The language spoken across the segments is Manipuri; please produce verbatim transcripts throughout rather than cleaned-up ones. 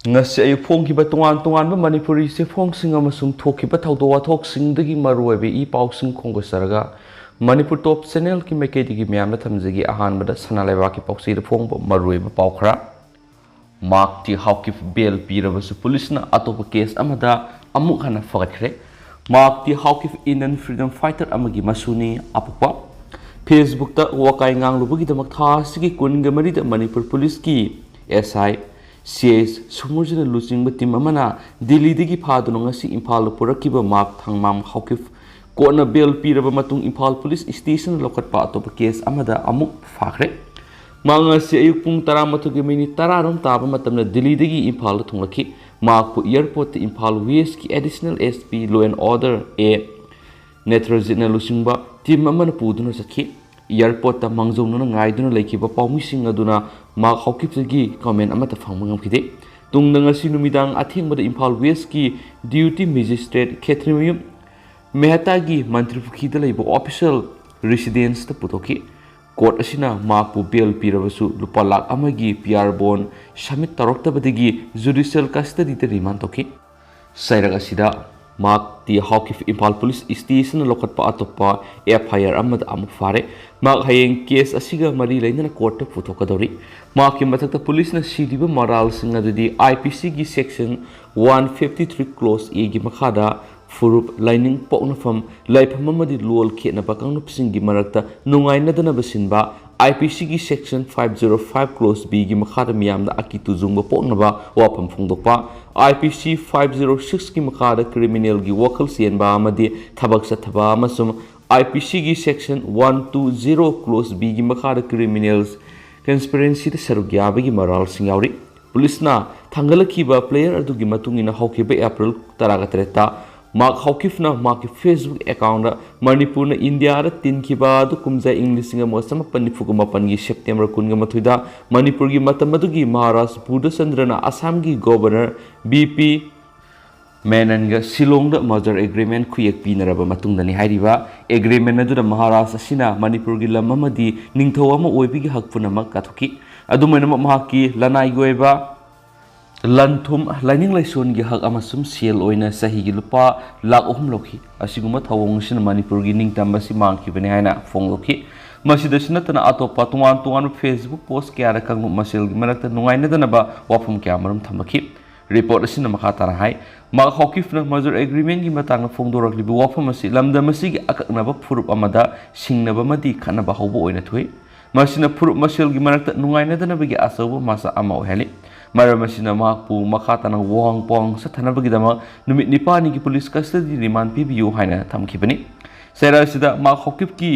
ꯉꯁꯤ ꯑꯌꯨꯛ ꯐꯣꯡꯈꯤꯕ ꯇꯣꯉꯥꯟ ꯇꯣꯉꯥꯟꯕ ꯃꯅꯤꯄꯨꯔꯤ ꯆꯦꯐꯣꯡꯁꯤꯡ ꯑꯃꯁꯨꯡ ꯊꯣꯛꯈꯤꯕ ꯊꯧꯗꯣꯛ ꯋꯥꯊꯣꯛꯁꯤꯡꯗꯒꯤ ꯃꯔꯨꯑꯣꯏꯕ ꯏ ꯄꯥꯎꯁꯤꯡ ꯈꯣꯝꯒꯠꯆꯔꯒ ꯃꯅꯤꯄꯨꯔ ꯇꯣꯞ ꯆꯦꯅꯦꯜꯒꯤ ꯃꯥꯏꯀꯩꯗꯒꯤ ꯃꯌꯥꯝꯗ ꯊꯝꯖꯒꯦ꯫ ꯑꯍꯥꯟꯕꯗ ꯁꯅꯥ ꯂꯩꯕꯥꯛꯀꯤ ꯄꯥꯎꯆꯦꯗ ꯐꯣꯡꯕ ꯃꯔꯨꯑꯣꯏꯕ ꯄꯥꯎ ꯈꯔ꯫ ꯃꯥꯔꯛ ꯇꯤ ꯍꯥꯎꯀꯤꯞ ꯕꯦꯜ ꯄꯤꯔꯕꯁꯨ ꯄꯨꯂꯤꯁꯅ ꯑꯇꯣꯞꯄ ꯀꯦꯁ ꯑꯃꯗ ꯑꯃꯨꯛ ꯍꯟꯅ ꯐꯒꯠꯈ꯭ꯔꯦ꯫ Mark T Haokip Indian freedom fighter ꯑꯃꯒꯤ ꯃꯁꯨꯅꯤ꯫ ꯑꯄꯣꯛꯄ꯫ ꯐꯦꯁꯕꯨꯛꯇ ꯋꯥꯀꯥꯏ ꯉꯥꯡꯂꯨꯕꯒꯤꯗꯃꯛ ꯊꯥ ꯑꯁꯤꯒꯤ ꯀꯨꯟꯒ ꯃꯔꯤꯗ ꯃꯅꯤꯄꯨꯔ ꯄꯨꯂꯤꯁꯀꯤ ꯑꯦꯁ ꯑꯥꯏ ꯁꯤ ꯑꯦꯁ ꯁꯨꯃꯨꯔꯖꯤꯅ ꯂꯨꯆꯤꯡꯕ ꯇꯤꯝ ꯑꯃꯅ ꯗꯤꯜꯂꯤꯗꯒꯤ ꯐꯥꯗꯨꯅ ꯉꯁꯤ ꯏꯝꯐꯥꯜꯗ ꯄꯨꯔꯛꯈꯤꯕ ꯃꯥꯔꯛ ꯊꯥꯡꯃꯥꯝ ꯍꯥꯎꯀꯤꯞ ꯀꯣꯔꯠꯅ ꯕꯦꯜ ꯄꯤꯔꯕ ꯃꯇꯨꯡ ꯏꯝꯐꯥꯜ ꯄꯨꯂꯤꯁ ꯁ꯭ꯇꯦꯁꯟꯗ ꯂꯧꯈꯠꯄ ꯑꯇꯣꯞꯄ ꯀꯦꯁ ꯑꯃꯗ ꯑꯃꯨꯛ ꯐꯥꯈ꯭ꯔꯦ꯫ ꯃꯍꯥꯛ ꯉꯁꯤ ꯑꯌꯨꯛ ꯄꯨꯡ ꯇꯔꯥꯃꯥꯊꯣꯏꯒꯤ ꯃꯤꯅꯤꯠ ꯇꯔꯥꯔꯣꯝ ꯇꯥꯕ ꯃꯇꯝꯗ ꯗꯤꯜꯂꯤꯗꯒꯤ ꯏꯝꯐꯥꯜꯗ ꯊꯨꯡꯂꯛꯈꯤ꯫ ꯃꯍꯥꯛꯄꯨ ꯑꯦꯌꯔꯄꯣꯔꯠꯇ ꯏꯝꯐꯥꯜ ꯋꯦꯁꯀꯤ additional S P law and order A ꯅꯦꯇ꯭ꯔꯖꯤꯠꯅ ꯂꯨꯆꯤꯡꯕ ꯇꯤꯝ ꯑꯃꯅ ꯄꯨꯗꯨꯅ ꯆꯠꯈꯤ꯫ ꯑꯦꯌꯔꯄꯣꯔꯠꯇ ꯃꯥꯡꯖꯧꯅꯅ ꯉꯥꯏꯗꯨꯅ ꯂꯩꯈꯤꯕ ꯄꯥꯎꯃꯤꯁꯤꯡ ꯑꯗꯨꯅ ꯃꯥꯔꯛ ꯍꯥꯎꯀꯤꯞꯇꯒꯤ ꯀꯃꯦꯟ ꯑꯃꯠꯇ ꯐꯪꯕ ꯉꯝꯈꯤꯗꯦ꯫ ꯇꯨꯡꯗ ꯉꯁꯤ ꯅꯨꯃꯤꯗꯥꯡ ꯑꯊꯦꯡꯕꯗ ꯏꯝꯐꯥꯜ ꯋꯦꯁꯀꯤ ꯗꯤꯌꯨꯇꯤ ꯃꯦꯖꯤꯁꯇ꯭ꯔꯦꯠ ꯈꯦꯇ꯭ꯔꯤꯃꯌꯨꯝ ꯃꯦꯍꯇꯥꯒꯤ ꯃꯟꯇ꯭ꯔꯤꯄꯨꯈ꯭ꯔꯤꯗ ꯂꯩꯕ ꯑꯣꯐꯤꯁꯤꯌꯦꯜ ꯔꯤꯁꯤꯗꯦꯟꯁꯇ ꯄꯨꯊꯣꯛꯈꯤ꯫ ꯀꯣꯔꯠ ꯑꯁꯤꯅ ꯃꯍꯥꯛꯄꯨ ꯕꯦꯜ ꯄꯤꯔꯕꯁꯨ ꯂꯨꯄꯥ ꯂꯥꯈ ꯑꯃꯒꯤ ꯄꯤ ꯑꯥꯔ ꯕꯣꯟ ꯁꯕꯃꯤꯠ ꯇꯧꯔꯛꯇꯕꯗꯒꯤ ꯖꯨꯗꯤꯁꯤꯌꯦꯜ ꯀꯁꯇꯗꯤꯗ ꯔꯤꯃꯥꯟ ꯇꯧꯈꯤ꯫ ꯆꯩꯔꯛ ꯑꯁꯤꯗ mark T Haokip Imphal police ꯁ꯭ꯇꯦꯁꯟꯅ ꯂꯧꯈꯠꯄ ꯑꯇꯣꯞꯄ ꯑꯦꯐ ꯑꯥꯏ ꯑꯥꯔ ꯑꯃꯗ ꯑꯃꯨꯛ ꯐꯥꯔꯦ꯫ ꯃꯍꯥꯛ ꯍꯌꯦꯡ ꯀꯦꯁ ꯑꯁꯤꯒ ꯃꯔꯤ ꯂꯩꯅꯅ ꯀꯣꯔꯠꯇ ꯄꯨꯊꯣꯛꯀꯗꯧꯔꯤ꯫ ꯃꯍꯥꯛꯀꯤ ꯃꯊꯛꯇ ꯄꯨꯂꯤꯁꯅ ꯁꯤꯔꯤꯕ ꯃꯔꯥꯜꯁꯤꯡ ꯑꯗꯨꯗꯤ ꯑꯥꯏ ꯄꯤ ꯁꯤꯒꯤ section one fifty three close ꯑꯦꯒꯤ ꯃꯈꯥꯗ ꯐꯨꯔꯨꯞ, ꯂꯥꯏꯅꯤꯡ ꯄꯣꯛꯅꯐꯝ, ꯂꯩꯐꯝ ꯑꯃꯗꯤ ꯂꯣꯜ ꯈꯦꯠꯅꯕ ꯀꯥꯡꯂꯨꯞꯁꯤꯡꯒꯤ ꯃꯔꯛꯇ ꯅꯨꯡꯉꯥꯏꯅꯗꯅꯕ ꯁꯤꯟꯕ, ꯑꯥꯏ ꯄꯤ ꯁꯤꯒꯤ section five zero five clause ꯕꯤꯒꯤ ꯃꯈꯥꯗ ꯃꯤꯌꯥꯝꯗ ꯑꯀꯤꯕ ꯆꯨꯡꯕ ꯄꯣꯛꯅꯕ ꯋꯥꯐꯝ ꯐꯣꯡꯗꯣꯛꯄ, ꯑꯥꯏ ꯄꯤ ꯁꯤ ꯐꯥꯏꯚ ꯖꯤꯔꯣ ꯁꯤꯛꯁꯀꯤ ꯃꯈꯥꯗ ꯀ꯭ꯔꯤꯃꯤꯅꯦꯜꯒꯤ ꯋꯥꯈꯜ ꯆꯦꯟꯕ ꯑꯃꯗꯤ ꯊꯕꯛ ꯆꯠꯊꯕ ꯑꯃꯁꯨꯡ ꯑꯥꯏ ꯄꯤ ꯁꯤꯒꯤ section one two zero clause ꯕꯤꯒꯤ ꯃꯈꯥꯗ ꯀ꯭ꯔꯤꯃꯤꯅꯦꯜ ꯀꯟꯁꯄꯤꯔꯦꯟꯁꯤꯗ ꯁꯔꯨꯛ ꯌꯥꯕꯒꯤ ꯃꯔꯥꯜꯁꯤꯡ ꯌꯥꯎꯔꯤ꯫ ꯄꯨꯂꯤꯁꯅ ꯊꯥꯡꯒꯠꯂꯛꯈꯤꯕ ꯄ꯭ꯂꯦꯌꯔ ꯑꯗꯨꯒꯤ ꯃꯇꯨꯡ ꯏꯟꯅ ꯍꯧꯈꯤꯕ ꯑꯦꯄ꯭ꯔꯤꯜ ꯇꯔꯥꯒ ꯇꯔꯦꯠꯇ ꯃꯥꯔꯛ ꯍꯥꯎꯀꯤꯞꯅ ꯃꯍꯥꯛꯀꯤ ꯐꯦꯁꯕꯨꯛ ꯑꯦꯀꯥꯎꯟꯗ ꯃꯅꯤꯄꯨꯔꯅ ꯏꯟꯗꯤꯌꯥꯗ ꯇꯤꯟꯈꯤꯕ ꯑꯗꯨ ꯀꯨꯝꯖꯥ ꯏꯪ ꯂꯤꯁꯤꯡ ꯑꯃꯒ ꯆꯃꯥꯄꯟ ꯅꯤꯐꯨꯒ ꯃꯥꯄꯟꯒꯤ ꯁꯦꯞꯇꯦꯝꯕꯔ ꯀꯨꯟꯒ ꯃꯥꯊꯣꯏꯗ ꯃꯅꯤꯄꯨꯔꯒꯤ ꯃꯇꯝ ꯑꯗꯨꯒꯤ ꯃꯍꯥꯔꯥꯖ ꯕꯨꯙꯆꯟꯗ꯭ꯔꯅ ꯑꯁꯥꯝꯒꯤ ꯒꯣꯕꯔꯅꯔ ꯕꯤ ꯄꯤ ꯃꯦꯅꯟꯒ ꯁꯤꯂꯣꯡꯗ ꯃꯔꯖꯔ ꯑꯦꯒ꯭ꯔꯤꯃꯦꯟ ꯈꯨꯌꯦꯛ ꯄꯤꯅꯔꯕ ꯃꯇꯨꯡꯗꯅꯤ ꯍꯥꯏꯔꯤꯕ꯫ ꯑꯦꯒ꯭ꯔꯤꯃꯦꯟ ꯑꯗꯨꯗ ꯃꯍꯥꯔꯥꯖ ꯑꯁꯤꯅ ꯃꯅꯤꯄꯨꯔꯒꯤ ꯂꯝ ꯑꯃꯗꯤ ꯅꯤꯡꯊꯧ ꯑꯃ ꯑꯣꯏꯕꯒꯤ ꯍꯛ ꯄꯨꯝꯅꯃꯛ ꯀꯠꯊꯣꯛꯈꯤ꯫ ꯑꯗꯨꯝ ꯑꯣꯏꯅꯃꯛ, ꯃꯍꯥꯛꯀꯤ ꯂꯅꯥꯏꯒꯤ ꯑꯣꯏꯕ ꯂꯟ ꯊꯨꯝ, ꯂꯥꯏꯅꯤꯡ ꯂꯥꯏꯁꯣꯟꯒꯤ ꯍꯛ ꯑꯃꯁꯨꯡ ꯁꯦꯜ ꯑꯣꯏꯅ ꯆꯍꯤꯒꯤ ꯂꯨꯄꯥ ꯂꯥꯈ ꯑꯍꯨꯝ ꯂꯧꯈꯤ꯫ ꯑꯁꯤꯒꯨꯝꯕ ꯊꯧꯑꯣꯡ ꯑꯁꯤꯅ ꯃꯅꯤꯄꯨꯔꯒꯤ ꯅꯤꯡꯇꯝꯕ ꯑꯁꯤ ꯃꯥꯡꯈꯤꯕꯅꯤ ꯍꯥꯏꯅ ꯐꯣꯡꯗꯣꯛꯈꯤ꯫ ꯃꯁꯤꯗꯁꯨ ꯅꯠꯇꯅ ꯑꯇꯣꯞꯄ ꯇꯣꯉꯥꯟ ꯇꯣꯉꯥꯟꯕ Facebook post ꯀꯌꯥꯗ ꯀꯥꯡꯂꯨꯞ ꯃꯁꯦꯜꯒꯤ ꯃꯔꯛꯇ ꯅꯨꯡꯉꯥꯏꯅꯗꯅꯕ ꯋꯥꯐꯝ ꯀꯌꯥ ꯃꯔꯨꯝ ꯊꯝꯂꯛꯈꯤ꯫ Report ꯑꯁꯤꯅ ꯃꯈꯥ ꯇꯥꯅ ꯍꯥꯏ, ꯃꯥꯔꯛ ꯍꯥꯎꯀꯤꯞꯅ merger agreement ꯒꯤ ꯃꯇꯥꯡꯗ ꯐꯣꯡꯗꯣꯔꯛꯂꯤꯕ ꯋꯥꯐꯝ ꯑꯁꯤ ꯂꯝꯗꯝ ꯑꯁꯤꯒꯤ ꯑꯀꯛꯅꯕ ꯐꯨꯔꯨꯞ ꯑꯃꯗ ꯁꯤꯡꯅꯕ ꯑꯃꯗꯤ ꯈꯠꯅꯕ ꯍꯧꯕ ꯑꯣꯏꯅ ꯊꯣꯛꯏ꯫ ꯃꯁꯤꯅ ꯐꯨꯔꯨꯞ ꯃꯁꯦꯜꯒꯤ ꯃꯔꯛꯇ ꯅꯨꯡꯉꯥꯏꯅꯗꯅꯕꯒꯤ ꯑꯆꯧꯕ ꯃꯆꯥꯛ ꯑꯃ ꯑꯣꯏꯍꯜꯂꯤ꯫ ꯃꯔꯝ ꯑꯁꯤꯅ ꯃꯍꯥꯛꯄꯨ ꯃꯈꯥ ꯇꯥꯅ ꯋꯥꯍꯪ ꯄꯥꯎꯍꯪ ꯆꯠꯊꯅꯕꯒꯤꯗꯃꯛ ꯅꯨꯃꯤꯠ ꯅꯤꯄꯥꯜꯅꯤꯒꯤ police custody remand ꯄꯤꯕꯤꯌꯨ ꯍꯥꯏꯅ ꯊꯝꯈꯤꯕꯅꯤ꯫ ꯆꯩꯔꯥꯛ ꯑꯁꯤꯗ ꯃꯥꯔꯛ ꯍꯥꯎꯀꯤꯞꯀꯤ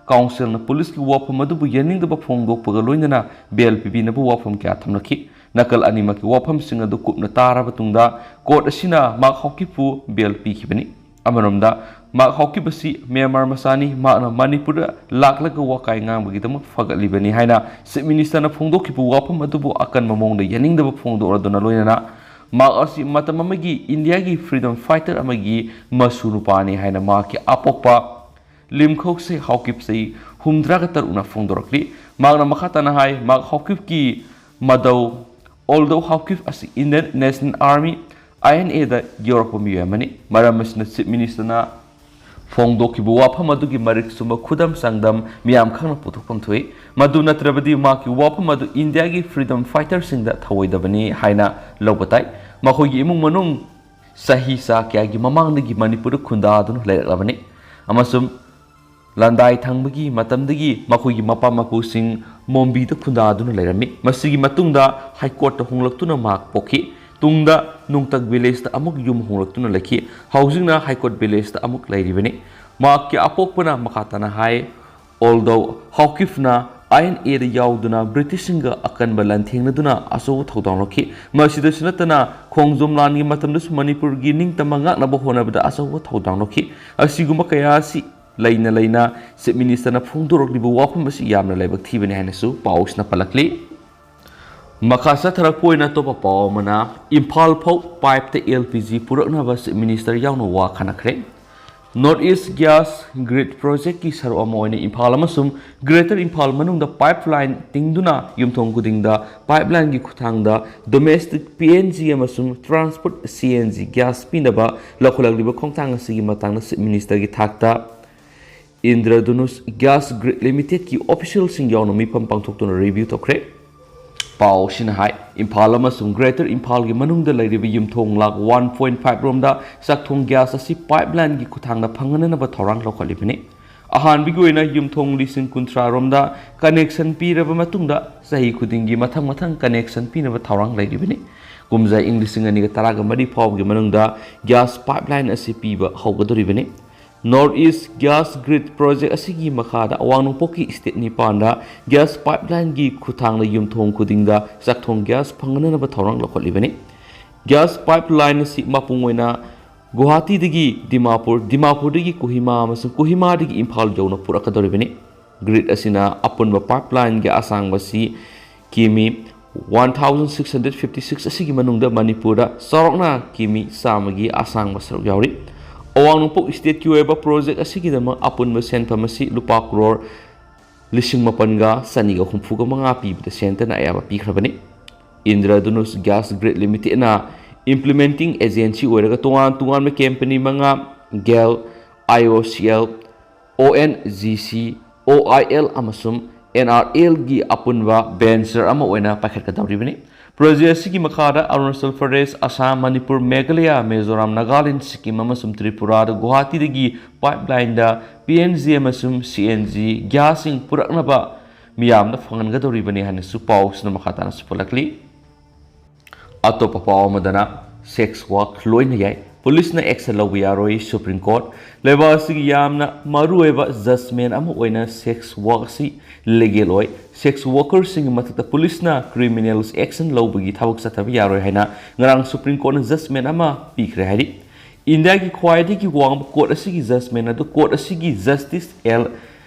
council ꯅ police ꯀꯤ ꯋꯥꯐꯝ ꯑꯗꯨꯕꯨ ꯌꯥꯅꯤꯡꯗꯕ ꯐꯣꯡꯗꯣꯛꯄꯒ ꯂꯣꯏꯅꯅ bail ꯄꯤꯕꯤꯅꯕ ꯋꯥꯐꯝ ꯀꯌꯥ ꯊꯝꯂꯛꯈꯤ꯫ ꯅꯥꯀꯜ ꯑꯅꯤꯃꯛꯀꯤ ꯋꯥꯐꯝꯁꯤꯡ ꯑꯗꯨ ꯀꯨꯞꯅ ꯇꯥꯔꯕ ꯇꯨꯡꯗ court ꯑꯁꯤꯅ ꯃꯥꯔꯛ ꯍꯥꯎꯀꯤꯞꯄꯨ bail ꯄꯤꯈꯤꯕꯅꯤ꯫ ꯑꯃꯔꯣꯝꯗ, ꯃꯥꯔꯛ ꯍꯥꯎꯀꯤꯞ ꯑꯁꯤ ꯃ꯭ꯌꯥꯟꯃꯥꯔ ꯃꯆꯥꯅꯤ, ꯃꯍꯥꯛꯅ ꯃꯅꯤꯄꯨꯔꯗ ꯂꯥꯛꯂꯒ ꯋꯥꯀꯥꯏ ꯉꯥꯡꯕꯒꯤꯗꯃꯛ ꯐꯒꯠꯂꯤꯕꯅꯤ ꯍꯥꯏꯅ Chief Minister ꯅ ꯐꯣꯡꯗꯣꯛꯈꯤꯕ ꯋꯥꯐꯝ ꯑꯗꯨꯕꯨ ꯑꯀꯟꯕ ꯃꯑꯣꯡꯗ ꯌꯥꯅꯤꯡꯗꯕ ꯐꯣꯡꯗꯣꯛꯂꯗꯨꯅ ꯂꯣꯏꯅꯅ ꯃꯍꯥꯛ ꯑꯁꯤ ꯃꯇꯝ ꯑꯃꯒꯤ ꯏꯟꯗꯤꯌꯥꯒꯤ freedom fighter ꯑꯃꯒꯤ ꯃꯁꯨ ꯅꯨꯄꯥꯅꯤ ꯍꯥꯏꯅ ꯃꯍꯥꯛꯀꯤ ꯑꯄꯣꯛꯄ ꯂꯤꯝꯈꯧꯁꯦ ꯍꯥꯎꯀꯤꯞ ꯆꯍꯤ ꯍꯨꯝꯗ꯭ꯔꯥꯒ ꯇꯔꯨꯛꯅ ꯐꯣꯡꯗꯣꯔꯛꯂꯤ꯫ ꯃꯍꯥꯛꯅ ꯃꯈꯥ ꯇꯥꯅ ꯍꯥꯏ, ꯃꯥꯔꯛ ꯍꯥꯎꯀꯤꯞꯀꯤ ꯃꯗꯧ ꯑꯣꯜꯗꯧ ꯍꯥꯎꯀꯤꯞ ꯑꯁꯤ Indian National Army, I N A ꯗ ꯌꯧꯔꯛꯄ ꯃꯤꯑꯣꯏ ꯑꯃꯅꯤ꯫ ꯃꯔꯝ ꯑꯁꯤꯅ Chief Minister ꯅ ꯐꯣꯡꯗꯣꯛꯈꯤꯕ ꯋꯥꯐꯝ ꯑꯗꯨꯒꯤ ꯃꯔꯤꯛ ꯆꯨꯝꯕ ꯈꯨꯗꯝ ꯆꯥꯡꯗꯝ ꯃꯤꯌꯥꯝ ꯈꯪꯅ ꯄꯨꯊꯣꯛꯐꯝ ꯊꯣꯛꯏ꯫ ꯃꯗꯨ ꯅꯠꯇ꯭ꯔꯕꯗꯤ ꯃꯍꯥꯛꯀꯤ ꯋꯥꯐꯝ ꯑꯗꯨ ꯏꯟꯗꯤꯌꯥꯒꯤ freedom fighter ꯁꯤꯡꯗ ꯊꯧꯑꯣꯏꯗꯕꯅꯤ ꯍꯥꯏꯅ ꯂꯧꯕ ꯇꯥꯏ꯫ ꯃꯈꯣꯏꯒꯤ ꯏꯃꯨꯡ ꯃꯅꯨꯡ ꯆꯍꯤ ꯆꯥ ꯀꯌꯥꯒꯤ ꯃꯃꯥꯡꯗꯒꯤ ꯃꯅꯤꯄꯨꯔꯗ ꯈꯨꯟꯗꯥꯗꯨꯅ ꯂꯩꯔꯛꯂꯕꯅꯤ ꯑꯃꯁꯨꯡ ꯂꯥꯟꯗꯥꯏ ꯊꯪꯕꯒꯤ ꯃꯇꯝꯗꯒꯤ ꯃꯈꯣꯏꯒꯤ ꯃꯄꯥ ꯃꯄꯨꯁꯤꯡ ꯃꯣꯝꯕꯤꯗ ꯈꯨꯟꯗꯥꯗꯨꯅ ꯂꯩꯔꯝꯃꯤ꯫ ꯃꯁꯤꯒꯤ ꯃꯇꯨꯡꯗ ꯍꯥꯏꯀꯣꯔꯠꯇ ꯍꯣꯡꯂꯛꯇꯨꯅ ꯃꯍꯥꯛ ꯄꯣꯛꯈꯤ꯫ ꯇꯨꯡꯗ ꯅꯣꯡꯇꯛ village ꯇ ꯑꯃꯨꯛ ꯌꯨꯝ ꯍꯣꯡꯂꯛꯇꯨꯅ ꯂꯩꯈꯤ꯫ ꯍꯧꯖꯤꯛꯅ ꯍꯥꯏꯀꯣꯔꯠ village ꯇ ꯑꯃꯨꯛ ꯂꯩꯔꯤꯕꯅꯤ꯫ ꯃꯍꯥꯛꯀꯤ ꯑꯄꯣꯛꯄꯅ ꯃꯈꯥ ꯇꯥꯅ ꯍꯥꯏ, ꯑꯣꯜꯗꯧ ꯍꯥꯎꯀꯤꯞꯅ I N A the ꯌꯥꯎꯗꯨꯅ British ꯁꯤꯡꯒ ꯑꯀꯟꯕ ꯂꯥꯟꯊꯦꯡꯅꯗꯨꯅ ꯑꯆꯧꯕ ꯊꯧꯗꯥꯡ ꯂꯧꯈꯤ꯫ ꯃꯁꯤꯗꯁꯨ ꯅꯠꯇꯅ ꯈꯣꯡꯖꯣꯝ ꯂꯥꯟꯒꯤ ꯃꯇꯝꯗꯁꯨ ꯃꯅꯤꯄꯨꯔꯒꯤ ꯅꯤꯡꯇꯝꯕ ꯉꯥꯛꯅꯕ ꯍꯣꯠꯅꯕꯗ ꯑꯆꯧꯕ ꯊꯧꯗꯥꯡ ꯂꯧꯈꯤ꯫ ꯑꯁꯤꯒꯨꯝꯕ ꯀꯌꯥ ꯑꯁꯤ ꯂꯩꯅ ꯂꯩꯅ Chief Minister ꯅ ꯐꯣꯡꯗꯣꯔꯛꯂꯤꯕ ꯋꯥꯐꯝ ꯑꯁꯤ ꯌꯥꯝꯅ ꯂꯥꯏꯕꯛ ꯊꯤꯕꯅꯤ ꯍꯥꯏꯅꯁꯨ ꯄꯥꯎꯁꯤꯅ ꯄꯜꯂꯛꯂꯤ꯫ ꯃꯈꯥ ꯆꯠꯊꯔꯛꯄ ꯑꯣꯏꯅ ꯑꯇꯣꯞꯄ ꯄꯥꯎ ꯑꯃꯅ, ꯏꯝꯐꯥꯜ ꯐꯥꯎ pipe ꯇ L P G ꯄꯨꯔꯛꯅꯕ Chief Minister ꯌꯥꯎꯅ ꯋꯥ ꯈꯟꯅꯈ꯭ꯔꯦ꯫ North East Gas Grid Projectꯀꯤ ꯁꯔꯨꯛ ꯑꯃ ꯑꯣꯏꯅ ꯏꯝꯐꯥꯜ ꯑꯃꯁꯨꯡ Greater ꯏꯝꯐꯥꯜ ꯃꯅꯨꯡꯗ pipeline ꯇꯤꯡꯗꯨꯅ ꯌꯨꯝꯊꯣꯡ ꯈꯨꯗꯤꯡꯗ pipelineꯒꯤ ꯈꯨꯠꯊꯥꯡꯗ domestic P N G ꯑꯃꯁꯨꯡ transport C N G gas ꯄꯤꯅꯕ ꯂꯧꯈꯠꯂꯛꯂꯤꯕ ꯈꯣꯡꯊꯥꯡ ꯑꯁꯤꯒꯤ ꯃꯇꯥꯡꯗ Chief Ministerꯒꯤ ꯊꯥꯛꯇ Indradhanush Gas Grid Limitedꯀꯤ officialꯁꯤꯡ ꯌꯥꯎꯅ ꯃꯤꯐꯝ ꯄꯥꯡꯊꯣꯛꯇꯨꯅ review ꯇꯧꯈ꯭ꯔꯦ꯫ ꯄꯥꯎ ꯑꯁꯤꯅ ꯍꯥꯏ, ꯏꯝꯐꯥꯜ ꯑꯃꯁꯨꯡ Greater ꯏꯝꯐꯥꯜꯒꯤ ꯃꯅꯨꯡꯗ ꯂꯩꯔꯤꯕ ꯌꯨꯝꯊꯣꯡ ꯂꯥꯈ one point five ꯔꯣꯝꯗ ꯆꯥꯛꯊꯣꯡ gas ꯑꯁꯤ pipelineꯒꯤ ꯈꯨꯠꯊꯥꯡꯗ ꯐꯪꯍꯟꯅꯅꯕ ꯊꯧꯔꯥꯡ ꯂꯧꯈꯠꯂꯤꯕꯅꯤ꯫ ꯑꯍꯥꯟꯕꯒꯤ ꯑꯣꯏꯅ ꯌꯨꯝꯊꯣꯡ ꯂꯤꯁꯤꯡ ꯀꯨꯟꯊ꯭ꯔꯥ ꯔꯣꯝꯗ connection ꯄꯤꯔꯕ ꯃꯇꯨꯡꯗ, ꯆꯍꯤ ꯈꯨꯗꯤꯡꯒꯤ ꯃꯊꯪ ꯃꯊꯪ connection ꯄꯤꯅꯕ ꯊꯧꯔꯥꯡ ꯂꯩꯔꯤꯕꯅꯤ꯫ ꯀꯨꯝꯖꯥ ꯏꯪ ꯂꯤꯁꯤꯡ ꯑꯅꯤꯒ ꯇꯔꯥꯒ ꯃꯔꯤ ꯐꯥꯎꯕꯒꯤ ꯃꯅꯨꯡꯗ gas pipeline ꯑꯁꯤ ꯄꯤꯕ ꯍꯧꯒꯗꯧꯔꯤꯕꯅꯤ꯫ North East Gas Grid Project ꯑꯁꯤꯒꯤ ꯃꯈꯥꯗ ꯑꯋꯥꯡ ꯅꯣꯡꯄꯣꯛꯀꯤ state ꯅꯤꯄꯥꯟꯗ gas pipelineꯒꯤ ꯈꯨꯠꯊꯥꯡꯗ ꯌꯨꯝꯊꯣꯡ ꯈꯨꯗꯤꯡꯗ ꯆꯥꯛꯊꯣꯡ gas ꯐꯪꯍꯟꯅꯕ ꯊꯧꯔꯥꯡ ꯂꯧꯈꯠꯂꯤꯕꯅꯤ꯫ Gas pipeline ꯑꯁꯤ ꯃꯄꯨꯡ ꯑꯣꯏꯅ ꯒꯨꯋꯥꯍꯥꯇꯤꯗꯒꯤ ꯗꯤꯃꯥꯄꯨꯔ, ꯗꯤꯃꯥꯄꯨꯔꯗꯒꯤ ꯀꯣꯍꯤꯃꯥ ꯑꯃꯁꯨꯡ ꯀꯣꯍꯤꯃꯥꯗꯒꯤ ꯏꯝꯐꯥꯜ ꯌꯧꯅ ꯄꯨꯔꯛꯀꯗꯧꯔꯤꯕꯅꯤ꯫ Grid ꯑꯁꯤꯅ ꯑꯄꯨꯟꯕ pipelineꯒꯤ ꯑꯁꯥꯡꯕ ꯑꯁꯤ ꯀꯤꯃꯤ one thousand six hundred fifty six ꯑꯁꯤꯒꯤ ꯃꯅꯨꯡꯗ ꯃꯅꯤꯄꯨꯔꯗ ꯆꯥꯎꯔꯥꯛꯅ ꯀꯤꯃꯤ ꯆꯥꯝꯃꯒꯤ ꯑꯁꯥꯡꯕ ꯁꯔꯨꯛ ꯌꯥꯎꯔꯤ꯫ ꯑꯋꯥꯡ ꯅꯣꯡꯄꯣꯛ stateꯀꯤ ꯑꯣꯏꯕ project ꯑꯁꯤꯒꯤꯗꯃꯛ ꯑꯄꯨꯟꯕ ꯁꯦꯟꯐꯝ ꯑꯁꯤ ꯂꯨꯄꯥ ꯀ꯭ꯔꯣꯔ ꯂꯤꯁꯤꯡ ꯃꯥꯄꯟꯒ ꯆꯅꯤꯒ ꯍꯨꯝꯐꯨꯒ ꯃꯉꯥ ꯄꯤꯕꯗ centreꯅ ꯑꯌꯥꯕ ꯄꯤꯈ꯭ꯔꯕꯅꯤ꯫ Indradhanush Gas Grid Limitedꯅ implementing agency ꯑꯣꯏꯔꯒ ꯇꯣꯉꯥꯟ ꯇꯣꯉꯥꯟꯕ company ꯃꯉꯥ, GAIL, IOCL, ONGC, OIL ꯑꯃꯁꯨꯡ NRLꯒꯤ ꯑꯄꯨꯟꯕ venture ꯑꯃ ꯑꯣꯏꯅ ꯄꯥꯏꯈꯠꯀꯗꯧꯔꯤꯕꯅꯤ꯫ Project ꯑꯁꯤꯒꯤ ꯃꯈꯥꯗ ꯑꯔꯨꯅꯥꯆꯜ ꯄ꯭ꯔꯗꯦꯁ, ꯑꯁꯥꯝ, ꯃꯅꯤꯄꯨꯔ, ꯃꯦꯘꯥꯂꯌꯥ, ꯃꯤꯖꯣꯔꯥꯝ, ꯅꯥꯒꯥꯂꯦꯟ, ꯁꯤꯛꯀꯤꯝ ꯑꯃꯁꯨꯡ ꯇ꯭ꯔꯤꯄꯨꯔꯥꯗ ꯒꯨꯋꯥꯍꯥꯇꯤꯗꯒꯤ pipelineꯗ P N G ꯑꯃꯁꯨꯡ C N G gasꯁꯤꯡ ꯄꯨꯔꯛꯅꯕ ꯃꯤꯌꯥꯝꯗ ꯐꯪꯍꯟꯒꯗꯧꯔꯤꯕꯅꯤ ꯍꯥꯏꯅꯁꯨ ꯄꯥꯎꯁꯤꯅ ꯃꯈꯥ ꯇꯥꯅ ꯁꯟꯗꯣꯛꯂꯛꯂꯤ꯫ ꯑꯇꯣꯞꯄ ꯄꯥꯎ ꯑꯃꯗꯅ sex work ꯂꯣꯏꯅ ꯌꯥꯏ, ꯄꯨꯂꯤꯁꯅ action ꯂꯧꯕ ꯌꯥꯔꯣꯏ, Supreme Court꯫ ꯂꯩꯕꯥꯛ ꯑꯁꯤꯒꯤ ꯌꯥꯝꯅ ꯃꯔꯨꯑꯣꯏꯕ judgment ꯑꯃ ꯑꯣꯏꯅ sex work ꯑꯁꯤ legal ꯑꯣꯏ꯫ Sex workerꯁꯤꯡꯒꯤ ꯃꯊꯛꯇ ꯄꯨꯂꯤꯁꯅ criminal action ꯂꯧꯕꯒꯤ ꯊꯕꯛ ꯆꯠꯊꯕ ꯌꯥꯔꯣꯏ ꯍꯥꯏꯅ ꯉꯔꯥꯡ Supreme Courtꯅ judgment ꯑꯃ ꯄꯤꯈ꯭ꯔꯦ ꯍꯥꯏꯔꯤ꯫ ꯏꯟꯗꯤꯌꯥꯒꯤ ꯈ꯭ꯋꯥꯏꯗꯒꯤ ꯋꯥꯡꯕ court ꯑꯁꯤꯒꯤ judgment ꯑꯗꯨ court ꯑꯁꯤꯒꯤ Justice L